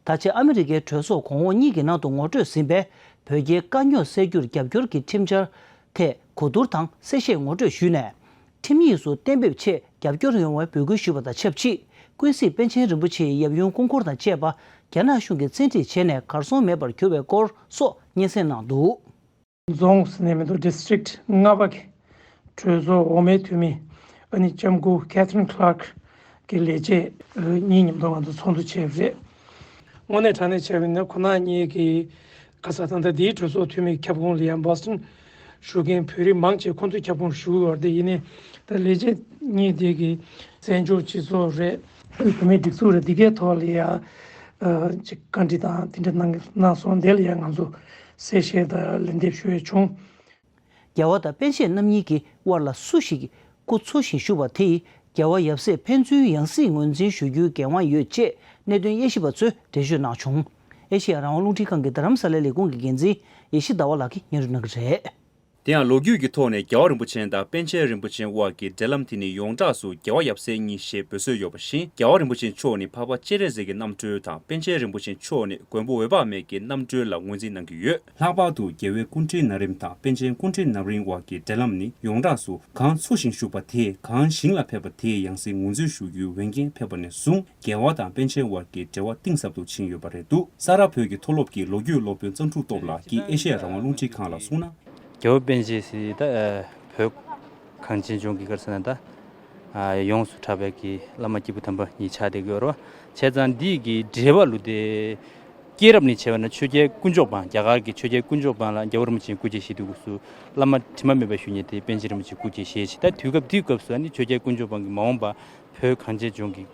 ད་ཆ་ཨ་མི་རི་ཀའི་གྲོས་ཚོགས་གོང་འོག་གཉིས་ཀྱི་ནང་དུ་ངོ་སྤྲོད་ཟིན་པའི་བོད་རྒྱའི་དཀའ་རྙོག་སེལ་རྒྱུར་རྒྱབ་སྐྱོར་གྱི་ཁྲིམས་འཆར་ཐད་གོ་བསྡུར་དང་གསལ་བཤད་ངོ་སྤྲོད་ཞུས་ནས། ཁྲིམས་ཡིག་སུ་གཏན་འབེབས་ཆེད་རྒྱབ་སྐྱོར་ཡོང་བའི་འབོད་སྐུལ་ཞུས་པ་དང་ཆབས་ཅིག་ཀུན་གཟིགས་པཎ་ཆེན་རིན་པོ་ཆེའི་ཡབ་ཡུམ་སྐུ་འཁོར་དང་བཅས་པ་རྒྱ་ནག་གཞུང་གིས་བཙན་ཁྲིད་བྱས་ནས་གར་སོང་མེད་པར་གྱུར་བའི་སྐོར་སོགས་སྙན་སེང་གནང་འདུག་རྫོང་ཟེར་ནས་མི་འདུག district ལྔ་པ་གི་གྲོས་ཚོགས་འོག་མའི་འཐུས་མི་ཨ་ནི་ལྕམ་སྐུ་Catherine Clark གི་ལས་བྱེད་གཉིས་མཉམ་དུ་ང་ཚོ་ཚོགས་འདུ་བྱས་པ་རེད། དངོས་གནས་དྲང་གནས་བྱས་པ་ཡིན་ན་ཁོ་ན་གཉིས་ཀྱི་ག་ས་ད་ལྟ་འདིའི་གྲོས་ཚོགས་འཐུས་མི་ཁྱབ་ཁོངས་ལ་ཡང་Boston བཞུགས་མཁན་བོད་རིགས་མང་ཆེ་ཁོང་ཚོའི་ཁྱབ་ཁོངས་བཞུགས་ཡོད་རེད། ཡིན་ནའི་ད་ལས་བྱེད་གཉིས་དེ་གི་བཙན་བྱོལ་སྤྱི་ཚོགས་རེད། བོད་མིའི་སྒྲིག་འཛུགས་རེད། འདི་གའི་ཐོག་ལ་ཡང་ཅིག་བཀའ་འདྲི་དང་དེ་འདྲ་གནང་གནང་སོང་། དེ་ལ་ཡང་ང་ཚོ་གསལ་བཤད་དང་ལན་འདེབས་ཞུ་ཡས་བྱུང་། རྒྱལ་བ་དང་པཎ་ཆེན་རྣམ་གཉིས་ཀྱི་དབར་ལ་སུ་ཞིག་སྐུ་འཚོ་ཞིང་བཞུགས་པ་དེ་ཡིས་རྒྱལ་བ་ཡབ་སྲས་ཕན་ཚུན་ཡང་སྲིད་ངོས་འཛིན་ཞུ་རྒྱུའི་འགན་དབང་ཡོད་ཅེས་གནད་དོན་དབྱེ་ཞིབ་པ་ཚོས་འགྲེལ་བརྗོད་གནང་བྱུང་། ཨེ་ཤེ་ཡ་རང་དབང་རླུང་འཕྲིན་ཁང་གི་རྡ་རམ་ས་ལའི་ལས་ཁུངས་ཀྱི་འགན་འཛིན་ཡེ་ཤེས་ཟླ་བ་ལགས་ཀྱིས་སྙན་སྒྲོན་གནང་གི་རེད། དེ་ཡང་ལོ་རྒྱུས་ཀྱི་ཐོག་ནས་རྒྱལ་བ་རིན་པོ་ཆེ་དང་པཎ་ཆེན་རིན་པོ་ཆེ་དབར་གྱི་འབྲེལ་ལམ་དེ་ནི་ཡོངས་གྲགས་སུ་རྒྱལ་བ་ཡབ་སྲས་གཉིས་ཞེས་འབོད་སྲོལ་ཡོད་པ་བཞིན། རྒྱལ་བ་རིན་པོ་ཆེ་མཆོག་ནི་འཕགས་པ་སྤྱན་རས་གཟིགས་ཀྱི་རྣམ་སྤྲུལ་དང་། པཎ་ཆེན་རིན་པོ་ཆེ་མཆོག་ནི་མགོན་པོ་འོད་དཔག་མེད་ཀྱི་རྣམ་སྤྲུལ་ལ་ངོས་འཛིན་གནང་གི་ཡོད། ལྷག་པར་དུ་རྒྱལ་བའི་སྐུ་ཕྲེང་ན་རིམ་དང་པཎ་ཆེན་སྐུ་ཕྲེང་ན་རིམ་དབར་གྱི་འབྲེལ་ལམ་ནི་ཡོངས་གྲགས་སུ་གང་འཚོ་ཞིང་བཞུགས་པ་དེས་གང་ཞིང་ལ་ཕེབས་པ་དེས་ཡང་སྲིད་ངོས་འཛིན་ཞུ་རྒྱུའི་འོས་འགན་ཕེབས་པ་ནས་བཟུང་རྒྱལ་བ་དང་པཎ་ཆེན་དབར་གྱི་འབྲེལ་བ་གཏིང་ཟབ་ཏུ་ཕྱིན་ཡོད་པ་རེད་འདུག་ས་རཱ་བོད་ཀྱི་མཐོ་སློབ་ཀྱི་ལོ་རྒྱུས་སློབ་དཔོན་གཙང་ཕྲུག་སྟོབས་ལགས་ཀྱིས་ཨེ་ཤེ་ཡ་རང་དབང་རླུང་འཕྲིན་ཁང་ལ་གསུངས་ན། རྒྱལ་བ་པཎ་ཆེན་ཟེར་ད་བོད་གངས་ཅན་ལྗོངས་ཀྱི་ག་རེ་ཟེར་ན་ད་ཡོངས་སུ་གྲགས་པའི་གི་བླ་མ་སྐྱེས་བུ་དམ་པ་ཉིད་ཆགས་བསྡད་ཀྱི་ཡོད་རེད་བ། བྱས་ཙང་འདི་གི་འབྲེལ་བ་ལུ་དེ་སྐྱེས་རབས་ནས་བྱས་པ་ན་ཆོས་རྒྱལ་དཀོན་མཆོག་འབངས། རྒྱ་གར་གྱི་ཆོས་རྒྱལ་དཀོན་མཆོག་འབངས་ལ་རྒྱལ་བ་རིན་པོ་ཆེའི་སྐུ་སྐྱེ་ཞུ་དུས་སྐབས་སུ་བླ་མ་དྲི་མ་མེད་པ་ཞུ་མཁན་དེ་པཎ་ཆེན་རིན་པོ་ཆེའི་སྐུ་སྐྱེ་ཞུ་ཡས་ཅིག་ད་དུས་སྐབས་དེའི་སྐབས་སུ་ཨ་ནི་ཆོས་རྒྱལ་དཀོན་མཆོག་འབངས་ཀྱི་མ་འོངས་པ་བོད་གངས་ཅན་ལྗོངས་ཀྱི་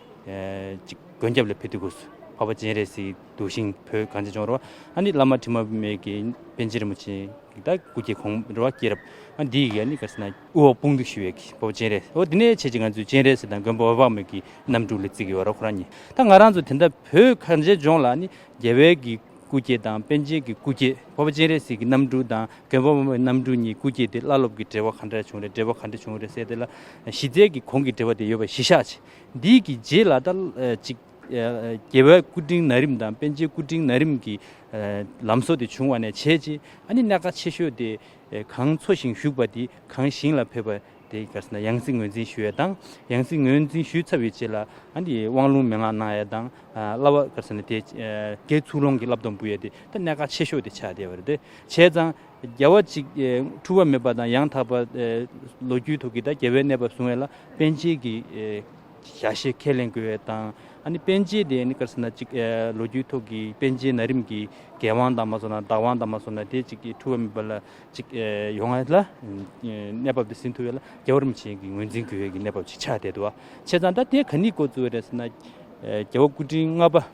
ཅིག་མགོན་སྐྱབས་ལ་ཕེབས་དུས་སྐབས་སུ་འཕགས་པ་སྤྱན་རས་གཟིགས་འདུག་ཞིང་བོད་གངས་ཅན་ལྗོངས་རེད་བ། ཨ་ནི་བླ་མ་དྲི་མ་མེད་ཀྱི་པཎ་ཆེན་རིན་པོ་ཆེ་ད་སྐུ་སྐྱེ་གོང་རེད་བ། སྐྱེས་རབས་ཨ་འདི་ཡི་ཨ་ནི་ག་རེ་ཟེར་ན་དབུ་འོག་དཔུང་འདེགས་ཞུ་བའི་གི་འཕགས་པ་སྤྱན་རས། འོ་དེ་ནས་བྱས་ཅིག་ང་ཚོས་སྤྱན་རས་གཟིགས་དང་མགོན་པོ་འོད་དཔག་མེད་ཀྱི་རྣམ་སྤྲུལ་ལ་བརྩི་གི་ཡོད་རེད་ཁོ་རང་གཉིས། ད་ང་རང་ཚོ་དེ་འདྲ་བོད་གངས་ཅན་ལྗོངས་ལ་ཨ་ནི་རྒྱལ་བའི་གི་སྐུ་སྐྱེ་དང་པཎ་ཆེན་གྱི་སྐུ་སྐྱེ། འཕགས་པ་སྤྱན་རས་གཟིགས་ཀྱི་རྣམ་སྤྲུལ་དང་མགོན་པོ་འོད་དཔག་མེད་རྣམ་སྤྲུལ་གཉིས་སྐུ་སྐྱེ་དེ་བླ་སློབ་ཀྱི་འབྲེལ་བ་ག་འདྲ་བྱུང་རེད། འབྲེལ་བ་ག་འདྲ་བྱུང་རེད་ཟེར་དེ་ལ་གཞི་རྩའི་གི་གོང་གི་འབྲེལ་བ་དེ་ཡོད་པ་གཞི་བཞག་བྱས། འདིའི་གི་རྗེས་ལ་ད་ཅིག་རྒྱལ་བའི་སྐུ་ཕྲེང་ན་རིམ་དང་པཎ་ཆེན་སྐུ་ཕྲེང་ན་རིམ་གྱི་ལམ་བཟོ་དེ་བྱུང་བ་ནས་བྱས་རྗེས་ཨ་ནི་གནད་འགག་ཆེ་ཤོས་དེ་གང་འཚོ་ཞིང་བཞུགས་པ་དེ་གང་ཞིང་ལ་ཕེབས་པ། དེ་ག་རེ་ཟེར་ན་ཡང་སྲིད་ངོས་འཛིན་ཞུ་ཡས་དང་། ཡང་སྲིད་ངོས་འཛིན་ཞུས་ཚར་བའི་རྗེས་ལ་ཨ་ནི་དབང་ལུང་མན་ངག་གནང་ཡས་དང་། བསླབ་པ་ག་རེ་ཟེར་ན་དེ་དགེ་ཚུལ་སློང་གི་བསླབ་སྡོམ་འབུལ་ཡས་དེ་ད་གནད་འགག་ཆེ་ཤོས་དེ་ཆགས་བསྡད་པ་རེད་དེ། བྱས་ཙང་རྒྱལ་བ་གཅིག་འཁྲུལ་པ་མེད་པ་དང་ཡང་དག་པ་ལོ་རྒྱུས་ཐོག་གི་ད་རྒྱལ་བའི་གནས་བབ་བཟུང་ཡས་ལ་པཎ་ཆེན་གྱི་ཞལ་བཞེས་ཁས་ལེན་དགོས་ཡས་དང་། ཨ་ནི་པཎ་ཆེན་དེ་ནི་ག་རེ་ཟེར་ན་གཅིག་ལོ་རྒྱུས་ཐོག་གི་པཎ་ཆེན་ན་རིམ་གྱི་རྒྱལ་དབང་དང་མ་སོང་ན་བདག་དབང་དང་མ་སོང་ན་དེ་གཅིག་གི་འཁྲུལ་པ་མེད་པ་ལ། ཅིག་ཡོང་ཡ་ལ་གནས་བབ་དེ་ཟིན་ཐུབ་ཡ་ལ་རྒྱལ་བ་རིན་པོ་ཆེ་གི་ངོས་འཛིན་དགོས་ཡ་གི་གནས་བབ་ཅིག་ཆགས་བསྡད་འདུག་བ། བྱས་ཙང་ད་དེ་ག་ནས་འགོ་བཙུགས་པ་རེད་ཟེར་ན། རྒྱལ་བ་སྐུ་ཕྲེང་ལྔ་པ།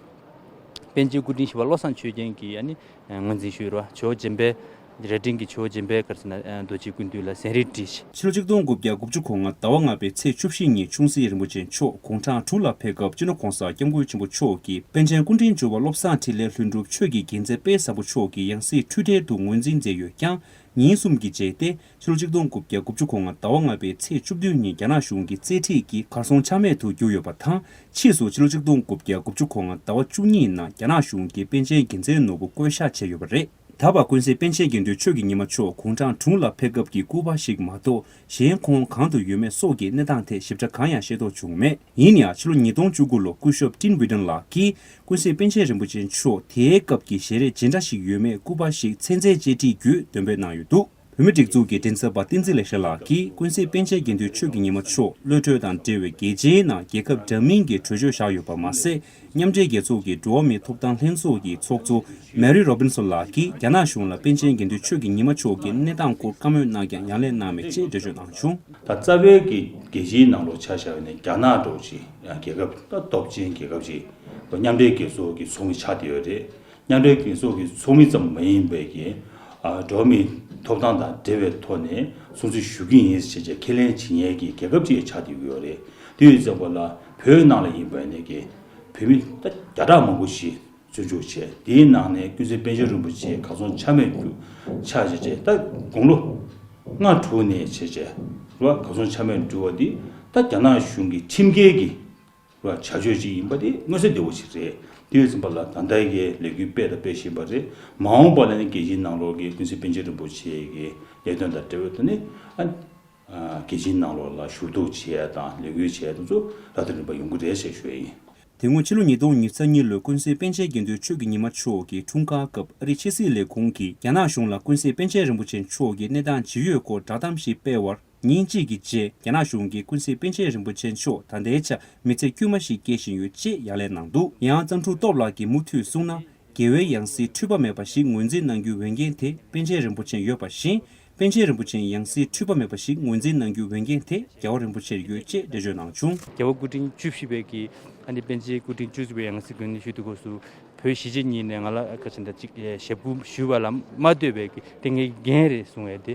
པཎ་ཆེན་སྐུ་ཕྲེང་བཞི་པ་བློ་བཟང་ཆོས་རྒྱན་གྱིས་ཨ་ནི་ངོས་འཛིན་ཞུས་རེད་བ། ཇོ་བོ་རྗེ་འབངས། རྭ་སྒྲེང་གི་ཇོ་བོ་རྗེ་འབངས་ག་རེ་ཟེར་ན་རྡོ་རྗེ་ཀུན་འདུས་ལ་ཟན་རིལ་བསྒྲིལ། ཕྱི་ལོ་ཆིག་སྟོང་དགུ་བརྒྱ་དགུ་བཅུ་གོ་ལྔ་ཟླ་བ་ལྔ་པའི་ཚེས་བཅུ་བཞི་ཉིན་ཆུང་སྲིད་རིན་པོ་ཆེ་མཆོག་དགུང་གྲངས་དྲུག་ལ་ཕེབས་སྐབས་སྤྱི་ནོར་༸གོང་ས་༸སྐྱབས་མགོན་ཆེན་པོ་མཆོག་གིས་པཎ་ཆེན་སྐུ་ཕྲེང་བཅུ་པ་བློ་བཟང་འཕྲིན་ལས་ལྷུན་གྲུབ་ཆོས་ཀྱི་རྒྱལ་མཚན་དཔལ་བཟང་པོ་མཆོག་གི་ཡང་སྲིད་འཁྲུལ་བྲལ་དུ་ངོས་འཛིན་མཛད་ཡོད་ཀྱང་། ཉིན་གསུམ་གྱི་རྗེས་ཏེ་ཕྱི་ལོ་ཆིག་སྟོང་དགུ་བརྒྱ་དགུ་བཅུ་གོ་ལྔ་ཟླ་བ་ལྔ་པའི་ཚེས་བཅུ་བདུན་ཉིན་རྒྱ་ནག་གཞུང་གི་རྩིས་ཁྲིམས་ཀྱིས་གར་སོང་ཆ་མེད་དུ་གྱུར་ཡོད་པ་དང་། ཕྱིས་སུ་ཕྱི་ལོ་ཆིག་སྟོང་དགུ་བརྒྱ་དགུ་བཅུ་གོ་ལྔ་ཟླ་བ་བཅུ་གཉིས་ནང་རྒྱ་ནག་གཞུང་གིས་པཎ་ཆེན་དགེ་མཚན་ནོར་བུ་བསྐོ་བཞག་བྱས་ཡོད་པ་རེད། ད་བར་ཀུན་གཟིགས་པཎ་ཆེན་དགེ་འདུན་ཆོས་ཀྱི་ཉི་མ་མཆོག་དགུང་གྲངས་དྲུག་ལ་ཕེབས་སྐབས་ཀྱི་སྐུ་པར་ཞིག་མ་གཏོགས་གཞན་ཁོང་གང་དུ་ཡོད་མེད་སོགས་ཀྱི་གནས་སྟངས་ཐད་ཞིབ་ཕྲ་གང་ཡང་ཤེས་རྟོགས་བྱུང་མེད། ཡིན་ཡང་ཕྱི་ལོ་ཉིས་སྟོང་བཅུ་དགུ་ལོ་སྐུ་ཞབས་ཀྲིན་ཝི་ཏན་ལགས་ཀྱིས་ཀུན་གཟིགས་པཎ་ཆེན་རིན་པོ་ཆེ་མཆོག་དེའི་སྐབས་ཀྱི་ཞལ་རས་ཇི་འདྲ་ཞིག་ཡོད་མེད་སྐུ་པར་ཞིག་ཚན་རྩལ་བཅས་བྲིས་བརྒྱུད་འདོན་སྤེལ་གནང་ཡོད་འདུག་བོད་མིའི་སྒྲིག་འཛུགས་ཀྱི་མགྲིན་ཚབ་པ་བསྟན་འཛིན་ལེགས་བཤད་ལགས་ཀྱིས་ཀུན་གཟིགས་པཎ་ཆེན་དགེ་འདུན་ཆོས་ཀྱི་ཉི་མ་མཆོག་གློད་གྲོལ་དང་འབྲེལ་བའི་རྒྱལ་སྤྱིའི་ནང་རྒྱལ་ཁབ་འདྲ་མིན་གྱི་གྲོས་ཆོད་བཞག་ཡོད་པ་མ་ཟད། མཉམ་འབྲེལ་རྒྱལ་ཚོགས་ཀྱི་འགྲོ་བ་མིའི་ཐོབ་ཐང་ལྷན་ཚོགས་ཀྱི་ཚོགས་གཙོ་མེ་རི་རོ་བིན་སོན་ལགས་ཀྱིས་རྒྱ་ནག་གཞུང་ལ་པཎ་ཆེན་དགེ་འདུན་ཆོས་ཀྱི་ཉི་མ་མཆོག་གི་གནས་སྟངས་སྐོར་བཀའ་མོལ་གནང་ཀྱང་ཡང་ལན་གནང་མེད་ཅེས་འགྲེལ་བརྗོད་གནང་བྱུང་། ད་རྩ་བའི་གི་རྒྱལ་སྤྱིའི་ནང་ལོགས་ཆ་བཞག་པ་ཡིན་ན་རྒྱ་ནག་འདྲ་བོ་ཅིག་ཡང་རྒྱལ་ཁབ་ད་སྟོབས་ཆེན་རྒྱལ་ཁབ་ཅིག་མཉམ་འབྲེལ་རྒྱལ་ཚོགས་ཀྱི་ཚོགས་མི་ཆགས་བསྡད་ཡོད་རེད། མཉམ་འབྲེལ་རྒྱལ་ཚོགས་ཀྱི་ཚོགས་མི་ཙམ་མ་ཡིན་པའི་གི་ཨ་འགྲོ་བ་མིའི་ཐོབ་ཐང་དང་འབྲེལ་བའི་ཐོག་ནས་སྲུང་བརྩི་ཞུ་གི་ཡིན་ཞེས་བྱས་ཁས་ལེན་བྱེད་མཁན་གྱི་རྒྱལ་ཁབ་ཅིག་ཆགས་བསྡད་ཡོད་རེད། དེ་ཡིན་ཙང་པ་ལ་བོད་ནང་ལ་ཡིན་པ་ནས་གི་བོད་མི་ད་བརྒྱ་ཕྲག་མང་པོ་ཞིག་བཙོན་འཇུག་བྱས། དེའི་ནང་ནས་ཀུན་གཟིགས་པཎ་ཆེན་རིན་པོ་ཆེ་གར་སོང་ཆ་མེད་དུ་ཆགས་བྱས་བྱས་ད་དགུང་ལོ་ལྔ་དྲུག་ནས་བྱས་བྱས་རུ་གར་སོང་ཆ་མེད་འགྲོ་བ་འདི་ད་རྒྱ་ནག་གཞུང་གི་ཁྲིམས་འགལ་གྱི་བྱ་སྤྱོད་ཅིག་ཡིན་པ་དེ་མངོན་གསལ་དོད་པོ་ཞིག་རེད། དེ་ཡོད་ཙམ་པ་ལ་ད་ལྟའི་གི་ལས་འགུལ་སྤེལ་དང་སྤེལ་བཞིན་པ་རེད། མ་འོངས་པ་ལ་ནི་རྒྱལ་སྤྱིའི་ནང་ལོགས་ཀྱི་ཀུན་གཟིགས་པཎ་ཆེན་རིན་པོ་ཆེ་གི་ལས་དོན་དང་འབྲེལ་བའི་ཐོག་ནས་ཨ་རྒྱལ་སྤྱིའི་ནང་ལོགས་ལ་ཞུ་གཏུག་བྱེད་ཡ་དང་ལས་འགུལ་བྱེད་ཡ་དེ་ཚོ་རབ་དང་རིམ་པ་ཡོང་གི་རེད་ཅེས་ཞུ་ཡ་ཡིན། དེ་སྔོན་ཕྱི་ལོ་ཉིས་སྟོང་ཉེར་གཉིས་ལོའི་ཀུན་གཟིགས་པཎ་ཆེན་དགེ་འདུན་ཆོས་ཀྱི་ཉི་མ་མཆོག་གི་འཁྲུངས་སྐར་སྐབས་ཨ་རིའི་ཕྱི་སྲིད་ལས་ཁུངས་ཀྱིས་རྒྱ་ནག་གཞུང་ལ་ཀུན་གཟིགས་པཎ་ཆེན་རིན་པོ་ཆེ་མཆོག་གི་གནས་སྟངས་ཇི་ཡོད་སྐོར་བསྒྲགས་གཏམ་ཞིག་སྤེལ་བར། ཉིན་གཅིག་གི་རྗེས་རྒྱ་ནག་གཞུང་གིས་ཀུན་གཟིགས་པཎ་ཆེན་རིན་པོ་ཆེ་མཆོག་ད་ལྟའི་ཆར་མི་ཚེ་དཀྱུས་མ་ཞིག་སྐྱེལ་བཞིན་ཡོད་ཅེས་ཡང་ལན་གནང་འདུག་ཡང་གཙང་ཕྲུག་སྟོབས་ལགས་ཀྱིས་མུ་མཐུད་གསུངས་ན། རྒྱལ་བའི་ཡང་སྲིད་འཁྲུལ་པ་མེད་པ་ཞིག་ངོས་འཛིན་གནང་རྒྱུའི་འོས་འགན་དེ་པཎ་ཆེན་རིན་པོ་ཆེར་ཡོད་པ་བཞིན། པཎ་ཆེན་རིན་པོ་ཆེའི་ཡང་སྲིད་འཁྲུལ་པ་མེད་པ་ཞིག་ངོས་འཛིན་གནང་རྒྱུའི་འོས་འགན་དེ་རྒྱལ་བ་རིན་པོ་ཆེར་ཡོད་ཅེས་འགྲེལ་བརྗོད་གནང་བྱུང་། རྒྱལ་བ་སྐུ་ཕྲེང་བཅུ་བཞི་པའི་གི་ཨ་ནི་པཎ་ཆེན་སྐུ་ཕྲེང་བཅུ་གཅིག་པའི་ཡང་སྲིད་དགོས་ནི་ཞུ་དུས་སྐབས་སུ་བོད་གཞིས་བྱེས་གཉིས་ནས་ང་ལ་ཁ་ཆེ་འདྲ་གཅིག་ཞབས་སྐུ་ཞུ་བ་ལ་མ་ལྟོས་པའི་གི་ཏིང་ངེ་འགན་རེད་གསུང་བས་དེ་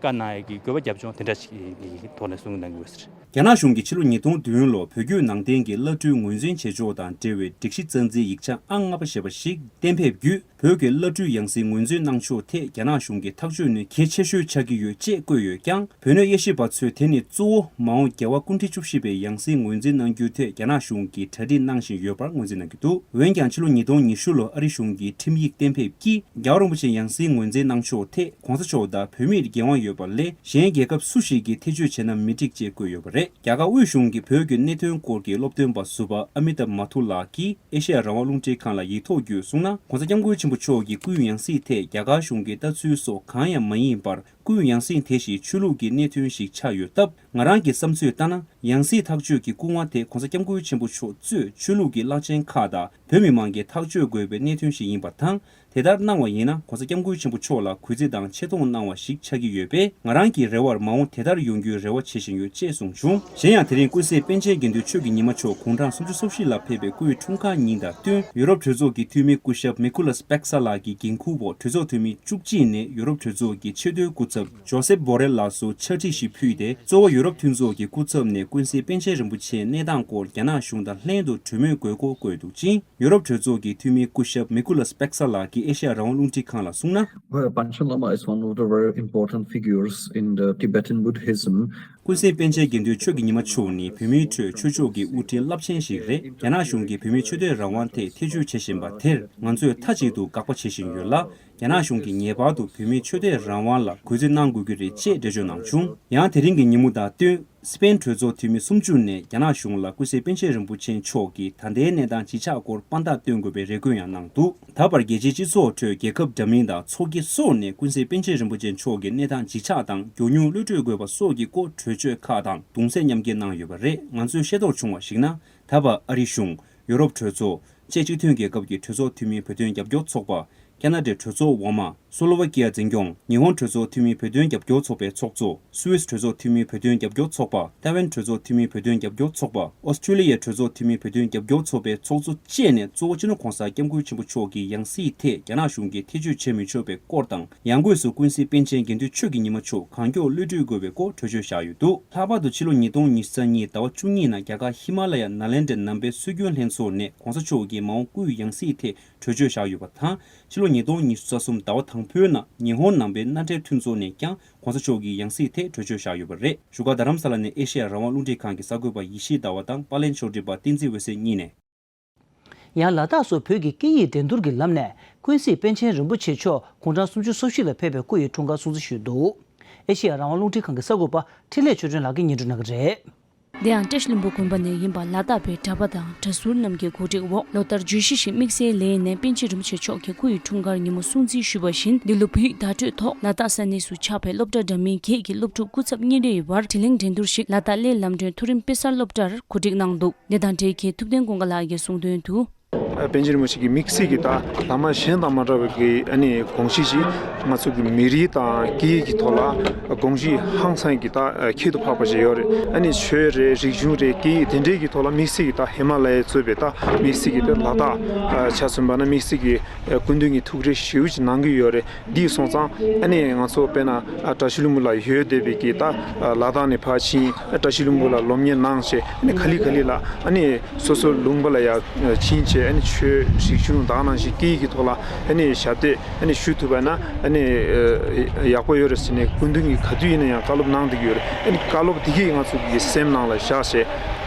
བཀའ་གནང་ཡས་ཀྱི་དགོས་པ་རྒྱབ་ལྗོངས་དེ་འདྲ་ཞིག་གི་ཐོག་ནས་གསུང་གནང་དགོས་ཟེར། རྒྱ་ནག་གཞུང་གིས་ཕྱི་ལོ་ཉིས་སྟོང་བདུན་ལོར་བོད་བརྒྱུད་ནང་བསྟན་གྱི་བླ་སྤྲུལ་ངོས་འཛིན་བྱེད་ཕྱོགས་དང་འབྲེལ་བའི་སྒྲིག་གཞི་རྩ་འཛིན་ཡིག་ཆ་ཨང་ལྔ་པ་ཞེས་པ་ཞིག་གཏན་འབེབས་བརྒྱུད། བོད་ཀྱི་བླ་སྤྲུལ་ཡང་སྲིད་ངོས་འཛིན་གནང་ཕྱོགས་ཐད་རྒྱ་ནག་གཞུང་གི་ཐག་གཅོད་ནི་གལ་ཆེ་ཤོས་ཆགས་ཀྱི་ཡོད་ཅེས་བཀོད་ཡོད་ཀྱང་། བོད་གནས་དབྱེ་ཞིབ་པ་ཚོས་དེ་ནི་གཙོ་བོ་མ་འོངས་རྒྱལ་བ་སྐུ་ཕྲེང་བཅུ་བཞི་པའི་ཡང་སྲིད་ངོས་འཛིན་གནང་རྒྱུའི་ཐད་རྒྱ་ནག་གཞུང་གིས་གྲ་སྒྲིག་གནང་བཞིན་ཡོད་པར་ངོས་འཛིན་གནང་གི་འདུག་འོན་ཀྱང་ཕྱི་ལོ་ཉིས་སྟོང་ཉི་ཤུ་ལོར་ཨ་རི་གཞུང་གིས་ཁྲིམས་ཡིག་གཏན་འབེབས་ཀྱིས་རྒྱལ་བ་རིན་པོ་ཆེ་ཡང་སྲིད་ངོས་འཛིན་གནང་ཕྱོགས་ཐད་གོང་ས་མཆོག་དང་བོད་མིར་འགན་དབང་ཡོད་པ་ལས་གཞན་རྒྱལ་ཁབ་སུ་ཞིག་གིས་ཐེ་བྱུས་བྱས་ན་མི་འགྲིག་ཅེས་བཀོད་ཡོད་པ་རེད། རྒྱ་གར་དབུས་གཞུང་གི་བོད་ཀྱི་གནད་དོན་སྐོར་གྱི་སློབ་སྟོན་པ་ཟུར་པ་ཨ་མི་ཏབ་མ་ཐུར་ལགས་ཀྱིས་ཨེ་ཤེ་ཡ་རང་དབང་རླུང་འཕྲིན་ཁང་ལ་ཡིག་ཐོག་བརྒྱུད་གསུངས་ན། ྋགོང་ས་ྋསྐྱབས་མགོན་ཆེན་པོ་མཆོག་གི་སྐུའི་ཡང་སྲིད་ཐད་རྒྱ་གར་གཞུང་གི་ལྟ་ཚུལ་སོགས་གང་ཡང་མ་ཡིན་པར། སྐུའི་ཡང་སྲིད་དེ་བཞིན་ཆོས་ལུགས་ཀྱི་གནད་དོན་ཞིག་ཆགས་ཡོད་སྟབས། ང་རང་གི་བསམ་ཚོད་ལྟར་ན། ཡང་སྲིད་ཐག་གཅོད་ཀྱི་སྐུ་དབང་དེ་ྋགོང་ས་ྋསྐྱབས་མགོན་ཆེན་པོ་མཆོག་གཙོས་ཆོས་ལུགས་ཀྱི་བླ་ཆེན་ཁག་དང་བོད་མི་མང་གིས་ཐག་གཅོད་དགོས་པའི་གནད་དོན་ཞིག་ཡིན་པ་དང་། དེ་ལྟར་གནང་བ་ཡིན་ན་ྋགོང་ས་ྋསྐྱབས་མགོན་ཆེན་པོ་མཆོག་ལ་གུས་བརྩི་དང་ཆེ་མཐོང་གནང་བ་ཞིག་ཆགས་ཀྱི་ཡོད་པས། ང་རང་གི་རེ་བར་མ་འོངས་དེ་ལྟར་ཡོང་རྒྱུའི་རེ་བ་བྱེད་བཞིན་ཡོད་ཅེས་གསུངས་བྱུང་། གཞན་ཡང་། དེ་རིང་ཀུན་གསལ་པཎ་ཆེན་དགེ་འདུན་ཆོས་ཀྱི་ཉི་མ་མཆོག་དགུང་གྲངས་སུམ་ཅུ་སོ་བཞི་ལ་ཕེབས་པའི་སྐུའི་འཁྲུངས་སྐར་ཉིན་དང་བསྟུན། ཡུ་རོབ་གྲོས་ཚོགས་ཀྱི་འཐུས་མི་སྐུ་ཞབས་མི་ཀུ་ལཱས་པེག་ས་ལགས་ཀྱི་འགན་འཁུར་འོག་གྲོས་ཚོགས་འཐུས་མི་བཅུ་གཅིག་ནས་ཡུ་རོབ་གྲོས་ཚོགས་ཀྱི་ཆེས་མཐོའི་སྐུ་ཚབ་ཇོ་སེབ་བྷོ་རེལ་ལགས་སུ་ཕྱག་བྲིས་ཤིག་ཕུལ་ཏེ། གཙོ་བོ་ཡུ་རོབ་མཐུན་ཚོགས་ཀྱི་སྐུ་ཚབ་ནས་ཀུན་གསལ་པཎ་ཆེན་རིན་པོ་ཆེའི་གནས་སྟངས་སྐོར་རྒྱ་ནག་གཞུང་དང་ལྷན་དུ་གྲོས་མོལ་དགོས་སྐོར་བཀོད་འདུག་ཅིང་། ཡུ་རོབ་གྲོས་ཚོགས་ཀྱི་འཐུས་མི་སྐུ་ཞབས་མི་ཀུ་ལཱས་པེག་ས་ལགས་ཀྱིས་ཨེ་ཤེ་ཡ་རང་དབང་རླུང་འཕྲིན་ཁང་ལ་གསུངས་ན། Well, Panchen Lama is one of the very important figures in the Tibetan Buddhism. ཀུན་གསལ་པཎ་ཆེན་དགེ་འདུན་ཆོས་ཀྱི་ཉི་མ་མཆོག་ནི་བོད་མིའི་ཁྲོད་ཆོས་ཕྱོགས་ཀྱི་དབུ་ཁྲིད་རླབས་ཆེན་ཞིག་རེད། རྒྱ་ནག་གཞུང་གིས་བོད་མིའི་ཆོས་དད་རང་དབང་ཐད་ཐེ་བྱུས་བྱེད་བཞིན་པ་དེར་ང་ཚོས་མཐའ་གཅིག་ཏུ་དགག་པ་བྱེད་བཞིན་ཡོད་ལ། རྒྱ་ནག་གཞུང་གིས་ངེས་པར་དུ་བོད་མིའི་ཆོས་དད་རང་དབང་ལ་གུས་བརྩི་གནང་དགོས་ཀྱི་རེད་ཅེས་འགྲེལ་བརྗོད་གནང་བྱུང་། ཡང་དེ་རིང་གི་ཉིན་མོ་དང་བསྟུན། སི་པེན་གྲོས་ཚོགས་འཐུས་མི་སུམ་ཅུ་ནས་རྒྱ་ནག་གཞུང་ལ་ཀུན་གསལ་པཎ་ཆེན་རིན་པོ་ཆེ་མཆོག་གི་ད་ལྟའི་གནས་སྟངས་ཇི་ཆགས་སྐོར་དཔང་རྟགས་སྟོན་དགོས་པའི་རེ་སྐུལ་ཡང་གནང་འདུག་ད་བར་རྒྱལ་སྤྱིའི་སྤྱི་ཚོགས་ཁྲོད་རྒྱལ་ཁབ་འདྲ་མིན་དང་ཚོགས་སྡེ་སོགས་ནས་ཀུན་གསལ་པཎ་ཆེན་རིན་པོ་ཆེ་མཆོག་གི་གནས་སྟངས་ཇི་ཆགས་དང་མགྱོགས་མྱུར་གློད་གྲོལ་དགོས་པ་སོགས་ཀྱི་སྐོར་གྲོས་ཆོད་ཁག་དང་གདུང་སེམས་མཉམ་སྐྱེད་གནང་ཡོད་པ་རེད། ང་ཚོས་ཤེས་རྟོགས་བྱུང་བར་གཞིགས་ན། ད་བར་ཨ་རིའི་གཞུང་། ཡུ་རོབ་གྲོས་ཚོགས། ཅེཀ་སྤྱི་མཐུན་རྒྱལ་ཁབ་ཀྱི་གྲོས་ཚོགས་འཐུས་མིའི་བོད་དོན་རྒྱབ་སྐྱོར་ཚོགས་པ། ཁ་ན་ཌའི་གྲོས་ཚོགས་འོག་མ། སོ་ལོ་ཝ་ཀི་ཡ་འཛིན་སྐྱོང་། ཉི་ཧོང་གྲོས་ཚོགས་འཐུས་མིའི་བོད་དོན་རྒྱབ་སྐྱོར་ཚོགས་པའི་ཚོགས་གཙོ། སུད་སི་གྲོས་ཚོགས་འཐུས་མིའི་བོད་དོན་རྒྱབ་སྐྱོར་ཚོགས་པ། ཐའེ་ཝན་གྲོས་ཚོགས་འཐུས་མིའི་བོད་དོན་རྒྱབ་སྐྱོར་ཚོགས་པ། ཨོ་སི་ཁྲུ་ལི་ཡའི་གྲོས་ཚོགས་འཐུས་མིའི་བོད་དོན་རྒྱབ་སྐྱོར་ཚོགས་པའི་ཚོགས་གཙོ་བཅས་ནས་གཙོ་བོ་སྤྱི་ནོར་༧གོང་ས་༧སྐྱབས་མགོན་ཆེན་པོ་མཆོག་གི་ཡང་སྲིད་ཐད་རྒྱ་ནག་གཞུང་གིས་ཐེ་བྱུས་བྱེད་མི་ཆོག་པའི་སྐོར་དང་། ཡང་སྒོས་སུ་ཀུན་གསལ་པཎ་ཆེན་དགེ་འདུན་ཆོས་ཀྱི་ཉི་མ་མཆོག་གང་མགྱོགས་གློད་གྲོལ་དགོས་པའི་སྐོར་གྲོས་ཆོད་བཞག་ཡོད་འདུག་ལྷག་པར་དུ་ཕྱི་ལོ་ཉིས་སྟོང་ཉི་ཤུ་རྩ་གཉིས་ཟླ་བ་བཅུ་གཉིས་ནང་རྒྱ་གར་ཧི་མ་ལ་ཡ་ནཱ་ལེནྡྲའི་ནང་པའི་སྲོལ་རྒྱུན་ལྷན་ཚོགས་ནས་༧གོང་ས་མཆོག་གི་མ་འོངས་སྐུའི་ཡང་སྲིད་ཐད་གྲོས་ཆོད་བཞག་ཡོད་པ་དང་། ཕྱི་ལོ་ཉིས་སྟོང་ཉི་ཤུ་རྩ་གསུམ་ཟླ་བ་དང་པོའི་ནང་ཉི་ཧོང་ནང་པའི་མནའ་འབྲེལ་མཐུན་ཚོགས་ནས་ཀྱང་༧གོང་ས་མཆོག་གི་ཡང་སྲིད་ཐད་གྲོས་ཆོད་བཞག་ཡོད་པ་རེད། བཞུགས་སྒར་རྡ་རམ་ས་ལ་ནས་ཨེ་ཤེ་ཡ་རང་དབང་རླུང་འཕྲིན་ཁང་གི་གསར་འགོད་པ་ཡེ་ཤེས་ཟླ་བ་དང་པཱ་ལན་མཆོག་སྒྲིག་པ་བསྟན་འཛིན་འོད་ཟེར་གཉིས་ནས། ཡང་ལ་དྭགས་སུ་བོད་ཀྱི་སྐད་ཡིག་འགྲན་བསྡུར་གྱི་ལམ་ནས་ཀུན་གཟིགས་པཎ་ཆེན་རིན་པོ་ཆེ་མཆོག་དགུང་གྲངས་སུམ་ཅུ་སོ་བཞི་ལ་ཕེབས་པའི་སྐུ་ཡི་འཁྲུངས་སྐར་སྲུང་བརྩི་ཞུས་འདུག་ཨེ་ཤེ་ཡ་རང་དབང་རླུང་འཕྲིན་ཁང་གི་གསར་འགོད་པ་འཕྲིན་ལས་ཆོས་སྒྲོན་ལགས་ཀྱིས་སྙན་སྒྲོན་གནང་གི་རེད། འདི་ཡང་བཀྲ་ཤིས་ལྷུན་པོ་དགོན་པ་ནས་ཡིན་པ་ལ་དྭགས་པའི་གྲྭ་པ་དང་གྲྭ་ཟུར་རྣམས་ཀྱི་གོ་སྒྲིག་འོག་ལོ་ལྟར་བརྗོད་གཞི་བཞིན་དམིགས་བསལ་ལས་ཡིན་ནས་པཎ་ཆེན་རིན་པོ་ཆེ་མཆོག་གི་སྐུ་ཡི་འཁྲུངས་སྐར་ཉིན་མོ་སྲུང་བརྩི་ཞུས་པ་བཞིན། འདི་ལོ་བོད་ཡིག་བརྡ་སྤྲོད་ཐོག་ལ་དྭགས་ས་གནས་སུ་ཆགས་པའི་སློབ་གྲྭ་འདྲ་མིན་བརྒྱད་ཀྱི་སློབ་ཕྲུག་སྐུ་ཚབ་གཉིས་རེའི་བར་དྲི་ལན་འགྲན་བསྡུར་ཞིག་ལ་དྭགས་གླེ་ལམ་སྒྲོན་མཐོ་རིམ་དཔེ་གསར་སློབ་གྲྭར་གོ་སྒྲིག་གནང་འདུག་འདི་དང་འབྲེལ་མཁན་ཐུབ་བསྟན་ཀུན་དགའ་ལགས་ཀྱིས་གསུངས་དོན་དུ། པཎ་ཆེན་རིན་པོ་ཆེ་གི་དམིགས་བསལ་གྱི་ད་བླ་མ་གཞན་དང་མ་འདྲ་བའི་གི་ཨ་ནི་དགོངས་གཞི་ཞིག་ང་ཚོ་གི་མི་རིགས་དང་སྐད་ཡིག་གི་ཐོག་ལ་དགོངས་གཞི་ཧང་སང་གི་ད་ཁྱད་དུ་འཕགས་པ་ཞིག་ཡོད་རེད། ཨ་ནི་ཆོས་རེད། རིག་གཞུང་རེད། སྐད་ཡིག་དེ་འདྲའི་གི་ཐོག་ལ་དམིགས་བསལ་གྱི་ད་ཧི་མ་ལ་ཡའི་གཙོས་པའི་ད་དམིགས་བསལ་གྱི་ད་ལ་དྭགས་ཆ་མཚོན་པ་ན་དམིགས་བསལ་གྱི་སྐུ་མདུན་གྱི་ཐུགས་རེ་ཞེ་པོ་ཅིག་གནང་གི་ཡོད་རེད། འདི་སོང་ཙང་ཨ་ནི་ང་ཚོ་དཔེར་ན་ཨ་བཀྲ་ཤིས་ལྷུན་པོ་ལ་ཡོད་བསྡད་པའི་གི་ད་ལ་དྭགས་ནས་ཕར་ཕྱིན། ཨ་བཀྲ་ཤིས་ལྷུན་པོ་ལ་སློབ་གཉེར་གནང་བྱས། ཨ་ནི་ག་ལེ་ག་ལེ་ལ་ཨ་ནི་སོ་སོ་ལུང་པ་ལ་ཡར་ཕྱིན་བྱས། ཨ་ནི་ཆོས་རིག་གཞུང་དག་ནང་བཞིན་སྐད་ཡིག་གི་ཐོག་ལ་ཨ་ནི་ཞབས་འདེགས་ཨ་ནི་ཞུ་ཐུབ་པ་ན་ཨ་ནི་ཡག་པོ་ཡོད་རེད་ཟེར་ནས་སྐུ་མདུན་གྱིས་ག་དུས་ཡིན་ན་ཡང་བཀའ་སློབ་གནང་བསྡད་ཀྱི་ཡོད་རེད། ཨ་ནི་བཀའ་སློབ་དེ་གས་ང་ཚོ་གི་སེམས་ནང་ལ་བཞག་བྱས།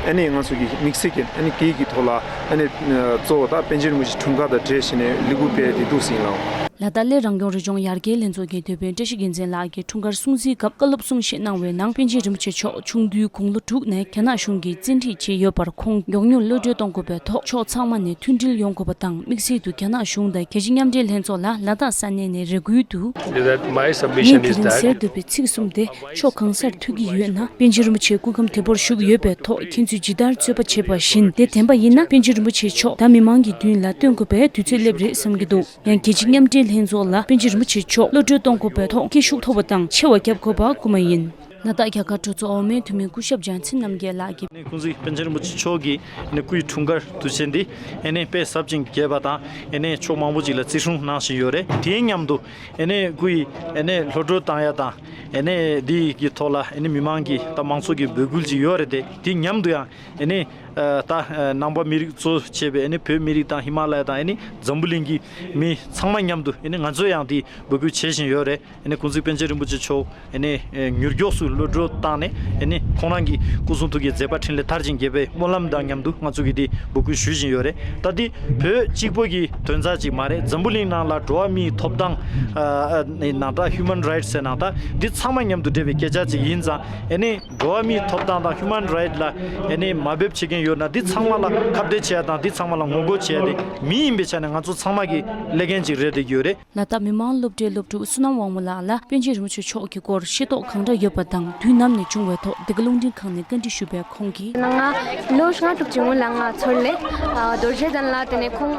ཨ་ནི་ང་ཚོ་གི་དམིགས་བསལ་གྱི་ཨ་ནི་སྐད་ཡིག་གི་ཐོག་ལ་ཨ་ནི་གཙོ་བོ་ད་པཎ་ཆེན་རིན་པོ་ཆེ་འཁྲུངས་སྐར་དང་འབྲེལ་བྱས་ནས་ལས་འགུལ་སྤེལ་བསྡད་འདུག་ཟེར་ཡིན་ལགས། ལ་དྭགས་གླེ་རང་སྐྱོང་རི་ལྗོངས་ཡར་རྒྱས་ལྷན་ཚོགས་ཀྱི་དེད་དཔོན་བཀྲ་ཤིས་རྒྱལ་མཚན་ལགས་ཀྱིས་འཁྲུངས་སྐར་སྲུང་བརྩིའི་སྐབས་བཀའ་སློབ་གསུང་བཤད་གནང་བའི་ནང་། པཎ་ཆེན་རིན་པོ་ཆེ་མཆོག་ཆུང་དུས་དགུང་ལོ་དྲུག་ནས་རྒྱ་ནག་གཞུང་གིས་བཙན་ཁྲིད་བྱས་ཡོད་པར། ཁོང་མགྱོགས་མྱུར་གློད་གྲོལ་གཏོང་དགོས་པའི་ཐོག་ཕྱོགས་ཚང་མ་ནས་མཐུན་སྒྲིལ་ཡོང་དགོས་པ་དང་། དམིགས་བསལ་དུ་རྒྱ་ནག་གཞུང་དང་རྒྱལ་སྤྱིའི་མཉམ་འབྲེལ་ལྷན་ཚོགས་ལ་ལ་དྭགས་ས་གནས་ནས་རེ་སྐུལ་དུ། That my submission ངས་དེ་is རིང་that ཟེར་འདོད་པའི་ཚིག་གསུམ་དེ། ཕྱོགས་གང་སར་ཐུག་གི་ཡོད་ན། པཎ་ཆེན་རིན་པོ་ཆེ་སྐུ་ཁམས་བདེ་པོར་བཞུགས་ཡོད་པའི་ཐོག་ཁྱེད་ཚོས་ཇི་ལྟར་རྩོད་པ་བྱས་པ་བཞིན་དེ་བདེན་པ་ཡིན་ན། པཎ་ཆེན་རིན་པོ་ཆེ་མཆོག་ད་མི་མང་གི་མདུན་ལ་སྟོན་དགོས་པའི་དུས་ཚོད་སླེབས་རེད་བསམ་གྱི་འདུག་ཡང་རྒྱལ་སྤྱིའི་མཉམ་འབྲེལ་ལྷན་ཚོགས་ལ་པཎ་ཆེན་རིན་པོ་ཆེ་མཆོག་གློད་གྲོལ་གཏོང་དགོས་པའི་ཐོག་སྐད་ཤུགས་མཐོ་བ་དང་ཆེ་བ་བརྒྱབ་དགོས་པ་སྐུལ་མ་ཡིན། ལ་དྭགས་རྒྱ་གར་གྲོས་ཚོགས་འོག་མའི་འཐུས་མི་སྐུ་ཞབས་བྱང་ཆེན་རྣམ་རྒྱལ་ལགས་ཀྱིས། ཨ་ནི་ཀུན་གཟིགས་པཎ་ཆེན་རིན་པོ་ཆེ་མཆོག་གི་ཨ་ནི་སྐུའི་འཁྲུངས་སྐར་དུས་ཆེན་འདི་ཨ་ནི་དཔེ་ཟབ་ཅིང་རྒྱས་པ་དང་ཨ་ནི་ཕྱོགས་མང་པོ་ཅིག་ལ་བརྩི་སྲུང་གནང་བཞིན་ཡོད་རེད། དེའི་མཉམ་དུ་ཨ་ནི་སྐུའི་ཨ་ནི་གློད་བཀྲོལ་བཏང་ཡ་དང་ཨ་ནི་འདི་གི་ཐོག་ལ་ཨ་ནི་མི་མང་གི་ད་མང་ཚོགས་ཀྱི་འབོད་སྐུལ་ཅིག་ཡོད་རེད་དེ། དེའི་མཉམ་དུ་ཡང་ཨ་ནི་ཨ་ད་ཨ་ནང་པ་མི་རིགས་གཙོ་བྱས་པའི་ཨ་ནི་བོད་མི་རིགས་དང་ཧི་མ་ལ་ཡ་དང་ཨ་ནི་འཛམ་བུ་གླིང་གི་མི་ཚང་མ་མཉམ་དུ་ཨ་ནི་ང་ཚོ་ཡང་དེ་འབོད་སྐུལ་བྱེད་བཞིན་ཡོད་རེད། ཨ་ནི་ཀུན་གཟིགས་པཎ་ཆེན་རིན་པོ་ཆེ་མཆོག་ཨ་ནི་ཨེ་མྱུར་མགྱོགས་སུ་གློད་བཀྲོལ་བཏང་ནས་ཨ་ནི་ཁོང་རང་གི་སྐུ་གསུང་ཐུགས་ཀྱི་མཛད་པ་འཕྲིན་ལས་མཐར་ཕྱིན་རྒྱས་པའི་སྨོན་ལམ་དང་མཉམ་དུ་ང་ཚོ་གིས་འདི་འབོད་སྐུལ་ཞུ་བཞིན་ཡོད་རེད། ད་འདི་བོད་གཅིག་པོ་གི་དོན་རྩ་གཅིག་མ་རེད། འཛམ་བུ་གླིང་ནང་ལ་འགྲོ་བ་མིའི་ཐོབ་ཐང་ཨ་ཨ་ནི་ནང་ད་ཧིའུ་མན་རའིཊ་ཟེར་ནང་ད་འདི་ཚང་མ་མཉམ་དུ་འབྲེལ་བའི་སྐད་ཆ་ཅིག་ཡིན་ཙང་། ཨ་ནི་འགྲོ་བ་མིའི་ཐོབ་ཐང་དང་ཧིའུ་མན་རའིཊ་ལ་ཨ་ནི་དམའ་འབེབས་བྱེད་མཁན་ཡོད་ན་འདི་ཚང་མ་ལ་ཁ་གཏད་བྱེད་ཡ་དང་འདི་ཚང་མ་ལ་ངོ་རྒོལ་བྱེད་ཡ་དེ་མི་ཡིན་པའི་ཆ་ནས་ང་ཚོ་ཚང་མ་གི་ལས་འགན་ཅིག་རེད་བསྡད་ཀྱི་ཡོད་རེད། ལ་དྭགས་མི་དམངས་སློབ་གྲྭའི་སློབ་ཕྲུག་བསོད་ནམས་དབང་མོ་ལགས་ལ་པཎ་ཆེན་རིན་པོ་ཆེ་མཆོག་གི་སྐོར་ཤེས་རྟོགས་གང་འདྲ་ཡོད་པ་དང་དུས་ནམ་ནས་བྱུང་བའི་ཐོག་འདི་ག་རླུང་འཕྲིན་ཁང་ནས་བཀའ་འདྲི་ཞུས་པའི་ཁོང་གིས། ང་ལོ་ལྔ་དྲུག་ཅིག་སྔོན་ལ་ང་ཚོར་ལས་རྡོ་རྗེ་གདན་ལ་དེ་ནས་ཁོང་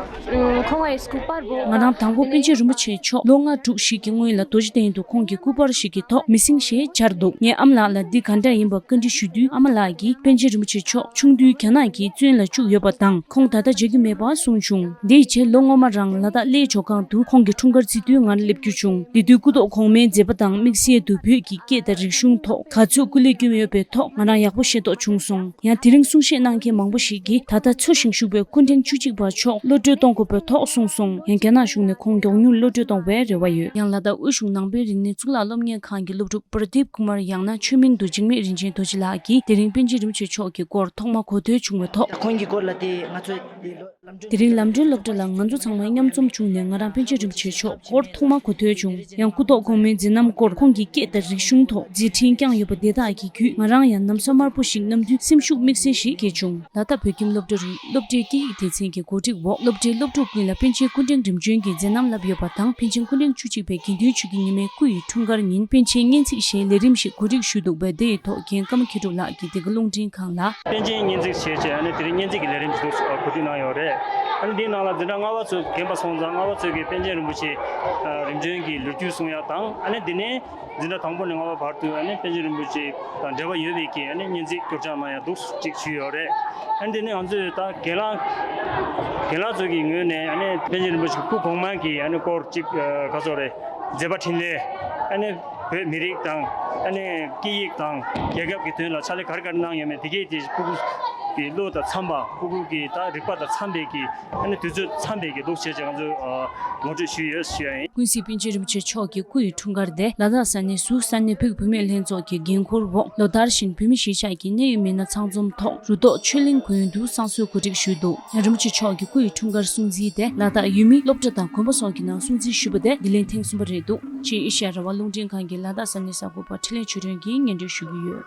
ཁོང་ཨེ་སྐུ་པར་བོ། ང་རང་དང་པོ་པཎ་ཆེན་རིན་པོ་ཆེ་མཆོག་ལོ་ལྔ་དྲུག་ཞིག་གི་སྔོན་ལ་རྡོ་རྗེ་གདན་དུ་ཁོང་གི་སྐུ་པར་ཞིག་གི་ཐོག་མི་སེང་ཞེས་སྦྱར་འདུག་ངས་ཨ་མ་ལགས་ལ་འདི་ག་འདྲ་ཡིན་པ་བཀའ་འདྲི་ཞུས་དུས། ཨ་མ་ལགས་ཀྱིས་པཎ་ཆེན་རིན་པོ་ཆེ་མཆོག་ཆུང་དུས་རྒྱ་ནག་གིས་བཙོན་ལ་བཅུག་ཡོད་པ་དང་། ཁོང་ད་ལྟ་མཇལ་རྒྱུ་མེད་པ་གསུངས་བྱུང་། དེའི་རྗེས་ལོ་སྔོན་མ་རང་ལ་དྭགས་གླེ་མཆོད་ཁང་དུ་ཁོང་གི་འཁྲུངས་སྐར་བརྩི་དུས་ང་སླེབས་རྒྱུ་བྱུང་། དེ་དུས་སྐུ་ཐོག་གོང་མའི་མཛད་པ་དང་དམིགས་བསལ་དུ་བོད་ཀྱི་སྐད་དང་རིག་གཞུང་ཐོག་ག་ཚོད་སྐུ་ལས་བསྐྱོན་ཡོད་པའི་ཐོག་ང་རང་ཡག་པོ་ཤེས་རྟོགས་བྱུང་སོང་། ཡང་དེ་རིང་གསུང་བཤད་གནང་མཁན་མང་པོ་ཞིག་གིས་ད་ལྟ་འཚོ་ཞིང་བཞུགས་པའི་སྐུ་ཕྲེང་བཅུ་གཅིག་པ་མཆོག་གློད་བཀྲོལ་གཏོང་དགོས་པའི་ཐོག་གསུངས་སོང་། ཡང་རྒྱ་ནག་གཞུང་ནས་ཁོང་མགྱོགས་མྱུར་གློད་བཀྲོལ་གཏོང་བའི་རེ་བ་ཡོད། ཡང་ལ་དྭགས་དབུས་གཞུང་ནང་པའི་རིག་གནས་གཙུག་ལག་སློབ་གཉེར་ཁང་གི་སློབ་ཕྲུག་པར་དིབ་ཀུ་མར་ཡང་ན་ཆོས་མིང་དུ་འཇིགས་མེད་རིན་ཆེན་རྡོ་རྗེ་ལགས་ཀྱིས་དེ་རིང་པཎ་ཆེན་རིན་པོ་ཆེ་མཆོག་གི་སྐོར་ཐོག་མ་གོ་ཐོས་བྱུང་བའི་ཐོག་ཁོང་གི་སྐོར་ལ་དེ་ང་ཚོས་དེ་ལོ་ལམ་གྲོན། དེ་རིང་ལམ་གྲོན་སློབ་གྲྭ་ལ་ང་ཚོ་ཚང་མ་མཉམ་འཛོམས་བྱུང་ནས་ང་རང་པཎ་ཆེན་རིན་པོ་ཆེ་མཆོག་སྐོར་ཐོག་མ་གོ་ཐོས་བྱུང་། ཡང་སྐུ་ཐོག་གོང་མའི་མཛད་རྣམ་སྐོར་ཁོང་གི་སྐད་དང་རིག་གཞུང་ཐོག་མཛད་འཕྲིན་བསྐྱངས་ཡོད་པ་དེ་དག་གིས་བརྒྱུད་ང་རང་ཡང་ན་བཟའ་དམར་པོ་ཞིག་བསྣམས་དུས་སེམས་ཤུགས་དམིགས་བསལ་ཞིག་སྐྱེས་བྱུང་། ལ་དྭགས་བོད་ཁྱིམ་སློབ་གྲྭ་རུ་སློབ་གྲྭའི་སྐད་ཡིག་སྡེ་ཚན་གྱི་གོ་སྒྲིག་འོག་སློབ་གྲྭའི་སློབ་ཕྲུག་ཀུན་ལ་པཎ་ཆེན་སྐུ་ཕྲེང་རིམ་བྱོན་གྱི་མཛད་རྣམ་བསླབ་ཡོད་པ་དང་། པཎ་ཆེན་སྐུ་ཕྲེང་བཅུ་གཅིག་པའི་དགེ་འདུན་ཆོས་ཀྱི་ཉི་མའི་སྐུ་ཡི་འཁྲུངས་སྐར་ཉིན་པཎ་ཆེན་སྙན་ཚིག་ཞེས་ལས་རིམ་ཞིག་གོ་སྒྲིག་ཞུས་འདུག་པས། དེ་ཡི་ཐོག་རྒན་ཀརྨ་མཁས་གྲུབ་ལགས་ཀྱིས་དེ་ག་རླུང་འཕྲིན་ཁང་ལ། པཎ་ཆེན་སྙན་ཚིག་ཞེས་བྱས་ཨ་ནི་དེ་རིང་སྙན་ཚིག་གི་ལས་རིམ་ཞིག་འདུག་གོ་སྒྲིག་གནང་ཡོད་རེད། ཨ་ནི་འདིའི་ནང་ལ་འཛིན་གྲྭ་ལྔ་པ་ཚོས་རྒན་པ་སོང་ཙང་ལྔ་པ་ཚོས་ཀྱིས་པཎ་ཆེན་རིན་པོ་ཆེ་རིམ་བྱོན་གྱི་ལོ་རྒྱུས་གསུང་ཡག་དང་། ཨ་ནི་དེ་ནས་འཛིན་གྲྭ་དང་པོ་ནས་ལྔ་པ་བར་དུ་ཨ་ནི་པཎ་ཆེན་རིན་པོ་ཆེ་དང་འབྲེལ་བ་ཡོད་པའི་གི་ཨ་ནི་སྙན་ཚིག་སྐྱོར་སྦྱང་གནང་ཡག་འདུག་ཅིག་ཞུས་ཡོད་རེད། ཨ་ནི་དེ་ནས་ང་ཚོས་ད་རྒན་ལགས་རྒན་ལགས་ཚོ་གི་ངོས་ནས་ཨ་ནི་པཎ་ཆེན་རིན་པོ་ཆེ་སྐུ་གོང་མ་གི་ཨ་ནི་སྐོར་ཅིག་ག་ཚོད་རེད། མཛད་པ་འཕྲིན་ལས། ཨ་ནི་བོད་མི་རིགས་དང་། ཨ་ནི་སྐད་ཡིག་དང་རྒྱལ་ཁབ་ཀྱི་དོན་ལ་ཕྱག་ལས་ག་རེ་ག་རེ་གནང་ཡོད་མེད་དེ་གས་དེ་སྤུ་གུ་གི་བློ་དང་འཚམ་པ། སྤུ་གུ་གི་ད་རིག་པ་དང་འཚམ་པའི་གི། ཨ་ནི་དུས་ཚོད་འཚམ་པའི་གི་འདུག་བྱས་བྱས་ང་ཚོས་ཨ་ངོ་སྤྲོད་ཞུས་ཡོད་ཞུ་ཡ་ཡིན། ཀུན་གཟིགས་པཎ་ཆེན་རིན་པོ་ཆེ་མཆོག་གི་སྐུ་ཡི་འཁྲུངས་སྐར་དེ་ལ་དྭགས་ས་གནས་སུ་ས་གནས་བོད་ཀྱི་བུད་མེད་ལྷན་ཚོགས་ཀྱི་འགན་འཁུར་འོག་ལོ་ལྟར་བཞིན་བོད་མི་གཞིས་ཆགས་ཀྱི་གནད་ཡོད་མི་སྣ་ཚང་འཛོམས་ཐོག་རུ་ཐོག་ཆོས་གླིང་དགོན་དུ་བསང་གསོལ་གོ་སྒྲིག་ཞུས་འདུག་ཡང་རིན་པོ་ཆེ་མཆོག་གི་སྐུ་ཡི་འཁྲུངས་སྐར་སྲུང་བརྩིའི་ཐད་ལ་དྭགས་ཡུལ་མི་སློབ་གྲྭ་དང་དགོན་པ་སོགས་ཀྱི་ནང་སྲུང་བརྩི་ཞུས་པ་དེ་འདི་ལན་ཐེངས་གསུམ་པ་རེད་འདུག་ཅེས་ཨེ་ཤ་ཡ་རང་དབང་རླུང་འཕྲིན་ཁང་གི་ལ་དྭགས་ས་གནས་གསར་འགོད་པ་འཕྲིན་ལས་ཆོས་སྒྲོན་གྱིས་སྙན་སྒྲོན་ཞུ་གི་ཡོད།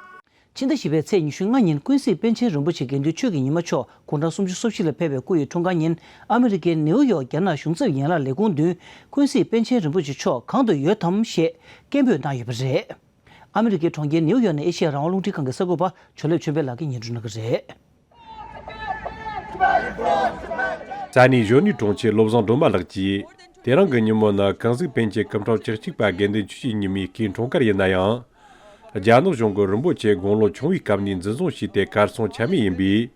ཕྱི་ཟླ་བཞི་པའི་ཚེས་ཉི་ཤུ་ལྔ་ཉིན་ཀུན་གཟིགས་པཎ་ཆེན་རིན་པོ་ཆེ་དགེ་འདུན་ཆོས་ཀྱི་ཉི་མ་མཆོག་དགུང་གྲངས་སུམ་ཅུ་སོ་བཞི་ལ་ཕེབས་པའི་སྐུ་ཡི་འཁྲུངས་སྐར་ཉིན། ཨ་མི་རི་ཀའི་ནེའུ་ཡོག་རྒྱ་ནག་གཞུང་ཚབ་ཡན་ལག་ལས་ཁུངས་མདུན་ཀུན་གཟིགས་པཎ་ཆེན་རིན་པོ་ཆེ་མཆོག་གང་དུ་ཡོད་དམ་ཞེས་སྐད་འབོད་གནང་ཡོད་པ་རེད། ཨ་མི་རི་ཀའི་གྲོང་ཁྱེར་ནེའུ་ཡོག་ནས་ཨེ་ཤེ་ཡ་རང་དབང་རླུང་འཕྲིན་ཁང་གི་གསར་འགོད་པ་ཇོ་ལེབ་ཆོས་འཕེལ་ལགས་ཀྱིས་སྙན་སྒྲོན་གནང་གི་རེད། ས་གནས་གཞོན་ནུའི་གྲོང་ཁྱེར་བློ་བཟང་སྒྲོལ་མ་ལགས་ཀྱིས། དེ་རིང་གི་ཉིན་མོ་ནི་ཀུན་གཟིགས་པཎ་ཆེན་སྐུ་ཕྲེང་བཅུ་གཅིག་པ་དགེ་འདུན་ཆོས་ཀྱི་ཉི་མའི་སྐུའི་འཁྲུངས་སྐར་ཡིན་ན་ཡང་། རྒྱ་ནག་གཞུང་གིས་རིན་པོ་ཆེ་དགུང་ལོ་ཆུང་བའི་སྐབས་ནས་འཛིན་བཟུང་བྱས་ཏེ་གར་སོང་ཆ་མེད་ཡིན་པས།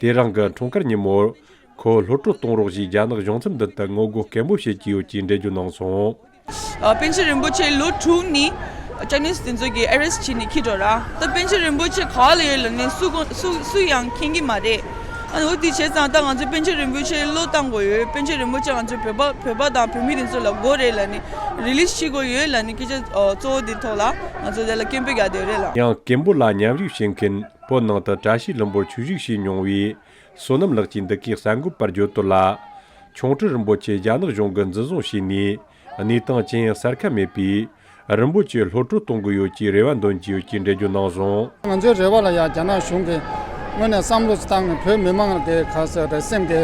དེ་རིང་གི་འཁྲུངས་སྐར་ཉིན་མོར་ཁོ་གློད་བཀྲོལ་གཏོང་རོགས་ཞེས་རྒྱ་ནག་གཞུང་ཚབ་མདུན་དུ་ངོ་རྒོལ་སྐད་འབོད་བྱེད་ཀྱི་ཡོད་ཅེས་འགྲེལ་བརྗོད་གནང་སོང་། ཨ། པཎ་ཆེན་རིན་པོ་ཆེ་ལོ་དྲུག་ནས་ཅའི་ནིས་དེ་ཚོ་གིས་ཨེ་རེ་སི་བྱས་ནས་འཁྱེར་འགྲོ་ར། ད་པཎ་ཆེན་རིན་པོ་ཆེ་ག་ལ་ཡོད་ལབ་ནས་སུ་གོ་སུ་སུ་ཡང་མཁྱེན་གྱི་མ་རེད། ཨ་ནི་འོ་དེ་བྱས་ཙང་ད་ང་ཚོས་པཎ་ཆེན་རིན་པོ་ཆེ་བློས་བཏང་དགོས་ཡོད། པཎ་ཆེན་རིན་པོ་ཆེ་ང་ཚོའི་བོད་པ་བོད་པ་དང་བོད་མི་དེ་ཚོ་ལ་དགོས་རེད་ལབ་ནས། རི་ལི་སི་བྱེད་དགོས་ཡོད་ལབ་ནས་སྐད་ཆ་ཨ་གཙོ་བོ་དེ་ཐོག་ལ་ང་ཚོ་དེ་ལ་སྐད་འབོད་རྒྱག་བསྡད་ཡོད་རེད་ལ། ཡང་སྐད་འབོད་ལ་མཉམ་ཞུགས་བྱེད་མཁན་བོད་ནང་དུ་བཀྲ་ཤིས་ལྷུན་པོར་ཆོས་ཞུགས་བྱས་མྱོང་བའི་བསོད་ནམས་ལགས་ཀྱིས་འདི་གའི་གསར་འགོད་པར་བརྗོད་དོན་ལ། ཆོ་འཕྲུལ་རིན་པོ་ཆེ་རྒྱ་ནག་གཞུང་གིས་འཛིན་བཟུང་བྱས་ནས་གནས་སྟངས་ཅི་ཡང་གསལ་ཁ་མེད་པས། རིན་པོ་ཆེ་གློད་བཀྲོལ་གཏོང་གི་ཡོད་ཅེས་རེ་བ་འདོན་གྱི་ཡོད་ཅེས་འགྲེལ་བརྗོད་གནང་སོང་། ང་ཚོའི་རེ་བ་ལ་ཡང་རྒྱ་ནག་གཞུང་གིས་དངོས་གནས་བསམ་བློ་བཏང་ནས་བོད་མི་མང་གི་ག་ཟེར་རེད། སེམས་ཀྱི་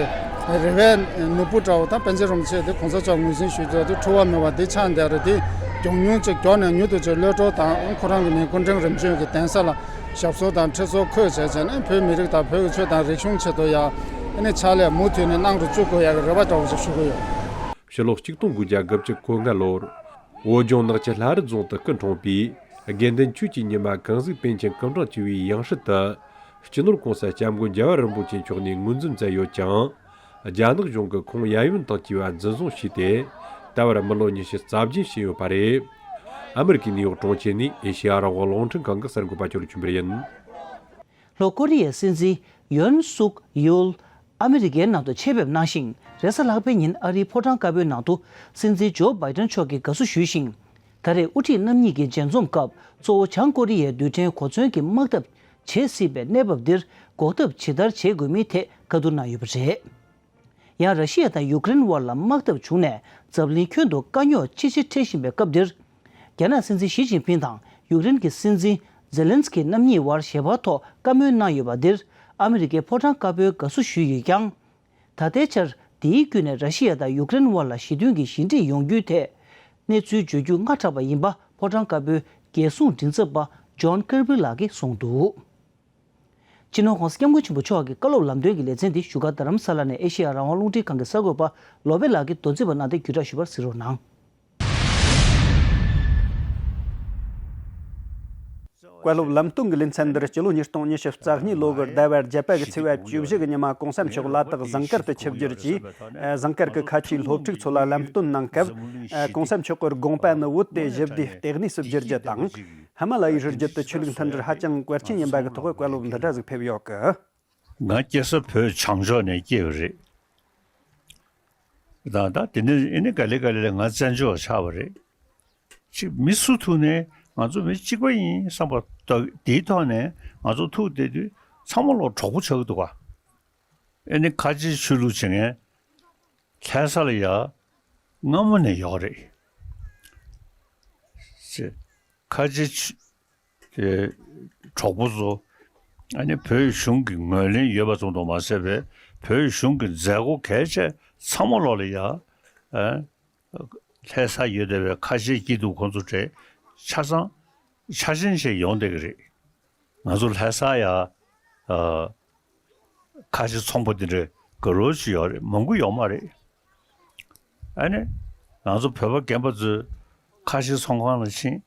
རེ་བའི་ནོར་བུ་འདྲ་བོ་དང་པཎ་ཆེན་རིན་པོ་ཆེ་དེ་གོང་ས་མཆོག་ངོས་འཛིན་ཞུས་ཚོད་དེ་འཁྲུལ་བ་མེད་པ་འདི་ཆགས་བསྡད་རེད། དེ་མགྱོགས་མྱུར་ཅིག་མགྱོགས་ནས་མྱུར་དུ་ཅིག་གློད་བཀྲོལ་དང་ཁོ་རང་གི་ནི་སྐུ་ཕྲེང་རིམ་བྱོན་གྱི་གདན་ས་ལ་ཞབས་སོར་དང་ཁྲི་སོར་འཁོད་བྱས་བྱས་ནས་བོད་མི་རིགས་དང་བོད་ཀྱི་ཆོས་དང་རིག་གཞུང་ཆེད་དུ་ཡང་ཨ་ནི་ཕྱག་ལས་མུ་མཐུད་ནས་གནང་རུ་བཅུག་དགོས་ཡག་གི་རེ་བ་འདྲ་བོ་ཞིག་ཞུ་གི་ཡོད། ཕྱི་ལོ་གཅིག་སྟོང་དགུ་བརྒྱ་དགུ་བཅུ་གོ་ལྔ་ལོར་བོད་ལྗོངས་ནག་ཆུ་ལྷ་རི་རྫོང་དུ་སྐུ་འཁྲུངས་པའི་ དགེ་འདུན་ཆོས་ཀྱི་ཉི་མ་གང་ཟིག་པཎ་ཆེན་སྐུ་འཕྲེང་བཅུ་བའི་ཡང་སྲིད་དུ། སྤྱི་ནོར་༸གོང་ས་༸སྐྱབས་མགོན་རྒྱལ་བ་རིན་པོ་ཆེ་མཆོག་ནས་ངོས་འཛིན་མཛད་ཡོད་ཀྱང་། རྒྱ་ནག་གཞུང་གིས་ཁོང་གཡས་གཡོན་དང་བཅས་པ་འཛིན་བཟུང་བྱས་ཏེ། ད་བར་མི་ལོ་ཉི་ཤུ་རྩ་བརྒྱད་ཕྱིན་ཡོད་པ་རེད། ཨ་མི་རི་ཀའི་ནིའུ་ཡོག་གྲོང་ཁྱེར་ནས་ཨེ་ཤེ་ཡ་རང་དབང་རླུང་འཕྲིན་ཁང་གི་གསར་འགོད་པ་ཅོ་ལི་ཆོས་འཕེལ་ཡིན། ལྷོ་ཀོ་རི་ཡའི་སྲིད་འཛིན་ཡོན་སུག་ཡོལ་ཨ་མི་རི་ཀའི་ནང་དུ་ཆེད་ཕེབས་གནང་ཞིང་། རེས་གཟའ་ལྷག་པའི་ཉིན་ཨ་རིའི་ཕོ་བྲང་དཀར་པོའི་ནང་དུ་སྲིད་འཛིན་ཇོ་བྷའི་ཏན་མཆོག་གིས་དགའ་བསུ་ཞུས་ཤིང་། ད་རེས་དབུ་ཁྲིད་རྣམ་གཉིས་ཀྱི་མཇལ་འཛོམས་སྐབས། གཙོ་བོ་བྱང་ཀོ་རི་ཡའི་རྡུལ་ཕྲན་གོ་མཚོན་གྱི་དམག་འཐབ་བྱེད་སྲིད་པའི་གནས་བབ་འདིར་འགོག་ཐབས་ཇི་ལྟར་བྱེད་དགོས་མིན་ཐད་བཀའ་བསྡུར་གནང་ཡོད་པ་རེད། ཡང་ར་ཤི་ཡ་དང་ཡུཀ་རེན་དབར་ལ་དམག་འཐབ་བྱུང་ནས་འཛམ་གླིང་ཁྱོན་དུ་དཀའ་རྙོག་ཆེས་ཆེ་འཕྲད་བཞིན་པའི་སྐབས་འདིར། རྒྱ་ནག་སྲིད་འཛིན་ཞི་ཅིན་ཕིང་དང་ཡུཀ་རེན་གྱི་སྲིད་འཛིན་ཛེ་ལན་སི་ཀི་རྣམ་གཉིས་དབར་ཞལ་པར་ཐོག་བཀའ་མོལ་གནང་ཡོད་པ་འདིར། ཨ་མི་རི་ཀའི་ཕོ་བྲང་དཀར་པོས་དགའ་བསུ་ཞུས་ཡོད་ཀྱང་། ད་ལྟའི་ཆར་དེའི་བརྒྱུད་ནས་ར་ཤི་ཡ་དང་ཡུཀ་རེན་དབར་ལ་ཞི་མཐུན་གྱི་ཞི་འགྲིག་ཡོང་རྒྱུའི་ཐད་གནས་ཚུལ་བརྗོད་རྒྱུ་སྔ་དྲགས་པ་ཡིན་པ་ཕོ་བྲང་དཀར་པོའི་རྒྱལ་སྲུང་མགྲིན་ཚབ་པ་ཇོན་ཀིར་པི་ལགས་ཀྱིས་གསུངས་འདུག་སྤྱི་ནོར་༸གོང་ས་༸སྐྱབས་མགོན་ཆེན་པོ་མཆོག་གི་བཀའ་སློབ་ལམ་སྟོན་གྱི་ལེ་ཚན་འདི་བཞུགས་སྒར་རྡ་རམ་ས་ལ་ནས་ཨེ་ཤེ་ཡ་རང་དབང་རླུང་འཕྲིན་ཁང་གི་གསར་འགོད་པ་ལོ་པེ་ལགས་ཀྱིས་མདོ་འཛིན་པ་གནང་སྟེ་བརྒྱུད་བསྒྲགས་ཞུས་པར་གཟིགས་རོགས་གནང་། བཀའ་སློབ་ལམ་སྟོན་གྱི་ལེ་ཚན་འདིར་སྤྱི་ལོ་ཉིས་སྟོང་ཉི་ཤུ་རྩ་གཉིས་ལོ་གི་ཟླ་བ་བརྒྱད་པ་གི་ཚེས་པ་བཅུ་བཞི་གི་ཉི་མ་༸གོང་ས་མཆོག་ལ་དྭགས་ཟངས་དཀར་དུ་ཆིབས་བསྒྱུར་གྱིས། ཨ། ཟངས་དཀར་གྱི་ཁ་ཆེའི་སློབ་ཕྲུག་ཚོ་ལ་ལམ་སྟོན་གནང་སྐབས། ཨ། ༸གོང་ས་མཆོག་གི་དགོངས་པ་ནི་བོད་དེ་ཞི་བདེའི་ལྟེ་གནས་སུ་བསྒྱུར་རྒྱུ་དང་། ཧི་མ་ལ་ཡའི་རི་རྒྱུད་དུ་ཆོས་ལུགས་མཐུན་སྒྲིལ་ཧ་ཅང་གལ་ཆེན་ཡིན་པ་གི་ཐོག་བཀའ་སློབ་འདི་འདྲ་ཟིག་ཕེབས་ཡོད་གི། ང་སྐྱེས་ས་བོད་བྱང་ཕྱོགས་ནས་སྐྱེས་པ་རེད། ད་ད་དེ་ནས་ཨེ་ནི་ག་ལེ་ག་ལེ་ལ་ང་བཙན་བྱོལ་བ་ཆགས་པ་རེད། ཅིག་མི་སུ་ཐུག་ནས་ང་ཚོ་མི་གཅིག་པ་ཡིན་བསམ་པ་ད་དེའི་ཐོག་ནས་ང་ཚོ་ཐུག་བསྡད་དུས་ཚང་མ་ལོ་གྲོགས་པོ་ཆགས་ཀྱི་འདུག་ག། ཨེ་ནི་ཁ་ཆེའི་ཆོས་ལུགས་བྱེད་མཁན་ལྷ་ས་ལ་ཡ་སྔ་མོ་ནས་ཡོད་རེད། ཅེས་ཁ་ཆེ་ཆུ་དེ་གྲོགས་པོ་ཚོ་ཨ་ནི་བོད་གཞུང་གི་ངོས་ལེན་ཡོད་པ་ཙམ་དུ་མ་ཟད་པའི་བོད་གཞུང་གི་མཛད་སྒོ་གལ་ཆེ་ཚང་མ་ལོག་ལ་ཡ་ཨ་ལྷ་ས་ཡོད་བསྡད་པའི་ཁ་ཆེའི་སྐྱིད་སྡུག་ཁོང་ཚོ་གྲས་ཆ་ཚང་ཆ་ཆེན་ཞིག་ཡོང་བསྡད་ཀྱི་རེད། ང་ཚོ་ལྷ་ས་ཡ་ཨ་ཁ་ཆེ་ཚོང་པ་འདི་འདྲའི་དགའ་རོགས་ཅིག་ཡོད་རེད། མང་པོ་ཡོད་མ་རེད། ཨ་ནི་ང་ཚོ་བོད་པ་རྒན་པ་ཚོས་ཁ་ཆེ་ཚོང་ཁང་ལ་ཕྱིན།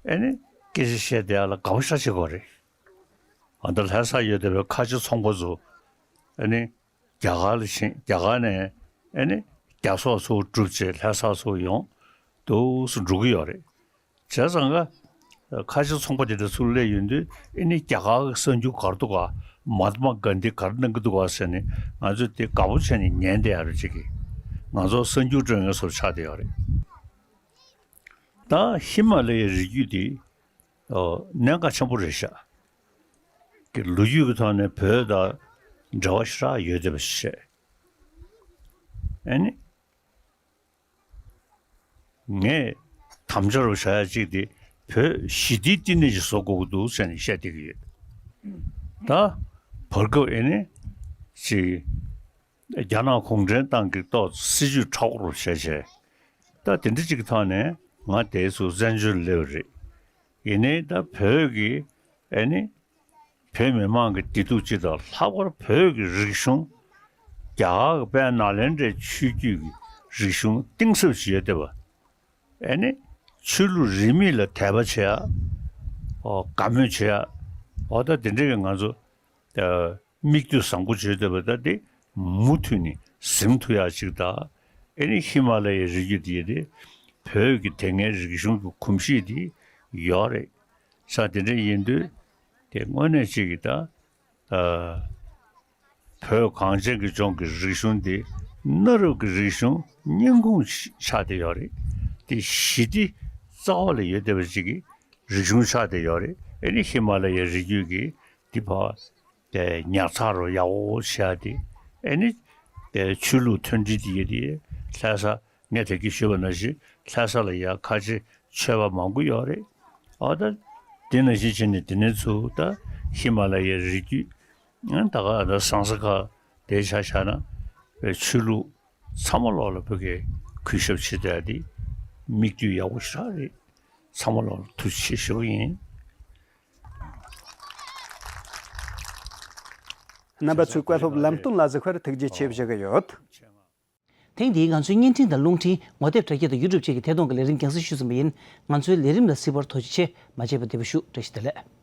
ཨ་ནི་སྐད་ཆ་བཤད་བསྡད་ཡ་ལ་དགའ་པོ་ཞེ་དྲག་བྱེད་ཀྱི་ཡོད་རེད། ཨ་ད་ལྷ་ས་ཡོད་བསྡད་པའི་ཁ་ཆེ་ཚོང་པ་ཚོ་ཨ་ནི་རྒྱ་གར་ལ་ཕྱིན། རྒྱ་གར་ནས་ཨ་ནི་རྒྱ་སོག་ཚུར་བསྒྲུབས་བྱས་ལྷ་ས་ཚུར་ཡོང་། འདུག་སེ་འགྲོ་གི་ཡོད་རེད། བྱས་ཙང་ཀ་ཁ་ཆེ་ཚོང་པ་དེ་འདྲ་ཚུར་སླེབས་ཡོང་དུས་ཨ་ནི་རྒྱ་གར་གྱི་གསར་འགྱུར་ག་རེ་འདུག་ག། མ་ཧཱ་ཏྨ་གཱན་དྷི་ག་རེ་གནང་གི་འདུག་ག་ཟེར་ནས་ང་ཚོས་དེ་དགའ་པོ་བྱས་ནས་ཉན་བསྡད་ཡ་རེད། ཅིག་གིས་ང་ཚོ་གསར་འགྱུར་སྤྲོད་མཁན་ཚོར་ཆགས་བསྡད་ཡོད་རེད། ད་ཧི་མ་ལ་ཡའི་རི་རྒྱུད་དེ་ཨོ་གནད་འགག་ཆེན་པོ་རེད་ཤག་གི། ལོ་རྒྱུས་ཀྱི་ཐོག་ནས་བོད་དང་འབྲེལ་བ་ཞེ་དྲག་ཡོད་བསྡད་པ་ཞིག་བཤད། ཨ་ནི། ངས་དམ་བཅའ་རུ་བཞག་ཡ་གཅིག་དེ་བོད་ཞི་བདེའི་བསྟི་གནས་ཤིག་བཟོ་དགོས་ཀྱི་འདུག་ཟེར་ནས་བཤད་བསྡད་ཀྱི་ཡོད། ད་བར་སྐབས་ཨེ་ནི་ཅིག་རྒྱ་ནག་གུང་ཁྲན་ཏང་གིས་ཏོག་ཙམ་སྲིད་ཇུས་མཁྲེགས་པོ་རུ་བྱས་བྱས། ད་དེ་འདྲ་ཅིག་གི་ཐོག་ནས་ང་དེ་ཚོ་བཙན་བྱོལ་སླེབས་པ་རེད། ཡིན་ནའི་ད་བོད་ཀྱི་ཨེ་ནི། བོད་མི་མང་གི་བདེ་སྡུག་སྤྱི་དང་ལྷག་པར་བོད་ཀྱི་རིག་གཞུང་། རྒྱ་གར་གྱི་དཔལ་ནཱ་ལེནྡྲའི་ཆོས་བརྒྱུད་ཀྱི་རིག་གཞུང་གཏིང་ཟབ་ཅིག་ཡོད་བསྡད་པ། ཨེ་ནི། ཆོས་ལུགས་རིས་མེད་ལ་དད་པ་བྱེད་ཡ། ཨོ་དགའ་མོས་བྱེད་ཡ། ཨོ་ད་དེ་འདྲ་གི་ང་ཚོ་ཨ་མིག་ལྟོས་བཟང་པོ་བྱེད་བསྡད་པ་ད་དེ་མུ་མཐུད་ནས་ཟིན་ཐུབ་ཡ་ཅིག་དང་། ཨེ་ནི་ཧི་མ་ལ་ཡའི་རི་རྒྱུད་དེ་དེ་བོད་ཀྱི་དེ་སྔའི་རིག་གཞུང་གི་གོམས་གཤིས་དེ་ཡོད་རེད། ས་དེ་འདྲ་ཡིན་དུས། དེ་དངོས་གནས་གཅིག་གིས་ད། ཨ། བོད་གངས་ཅན་གྱི་ལྗོངས་ཀྱི་རིག་གཞུང་འདི་གནའ་རབས་ཀྱི་རིག་གཞུང་སྙིང་ཁུང་ཆགས་བསྡད་ཡོད་རེད། དེ་ཞི་བདེ་རྩ་བ་ལ་ཡོད་བསྡད་པ་ཅིག་གི་རིག་གཞུང་ཆགས་བསྡད་ཡོད་རེད། ཨེ་ནི་ཧི་མ་ལ་ཡའི་རི་རྒྱུད་ཀྱི་འདི་ཕར་དེ་ཉར་ཚགས་རུ་ཡག་པོ་བྱས་ཏེ། ཨེ་ནི་དེ་ཆོས་ལུགས་མཐུན་སྒྲིལ་དེ་ཡོད་དེ་ལྷ་ས། ངས་དེ་གི་ཞུས་པ་ནང་བཞིན་ལྷ་ས་ལ་ཡ་ཁ་ཆེ་ཆོས་པ་མང་པོ་ཡོད་རེད། ཨ་ད་དེ་ནང་བཞིན་བྱས་ནས་དེ་ནས་ཚུར་ད་ཧི་མ་ལ་ཡའི་རི་རྒྱུད། ཨ་ད་ག་ད་ཟངས་ས་ཁ་དེ་ཆ་བཞག་ན་ཆོས་ལུགས་ཚང་མ་ལོག་ལ་བོད་ཀྱི་གུས་ཞབས་བྱེད་བསྡད་དེ་མིག་ལྟོས་ཡག་པོ་ཞེ་དྲག་རེད། ཚང་མ་ལོག་ལ་ཐུགས་རྗེ་ཆེ་ཞུ་གི་ཡིན། རྣམ་པ་ཚོས་བཀའ་སློབ་ལམ་སྟོན་ལ་གཟིགས་པར་ཐུགས་རྗེ་ཆེ་ཞུ་གི་ཡོད། ཐེངས་འདིའི་ང་ཚོའི་བརྙན་འཕྲིན་དང་རླུང་འཕྲིན། ངོ་དེབ་དྲ་རྒྱ་དང་ཡུ་ཊུབ་བཅས་ཀྱི་ཐད་གཏོང་གི་ལས་རིམ་རྒྱང་སྲིང་ཞུས་ཟིན་པ་ཡིན། ང་ཚོའི་ལས་རིམ་ལ་གཟིགས་པར་ཐུགས་རྗེ་ཆེ། མ་བརྗེད་པར་བདེ་པོ་བཞུགས། བཀྲ་ཤིས་བདེ་ལེགས།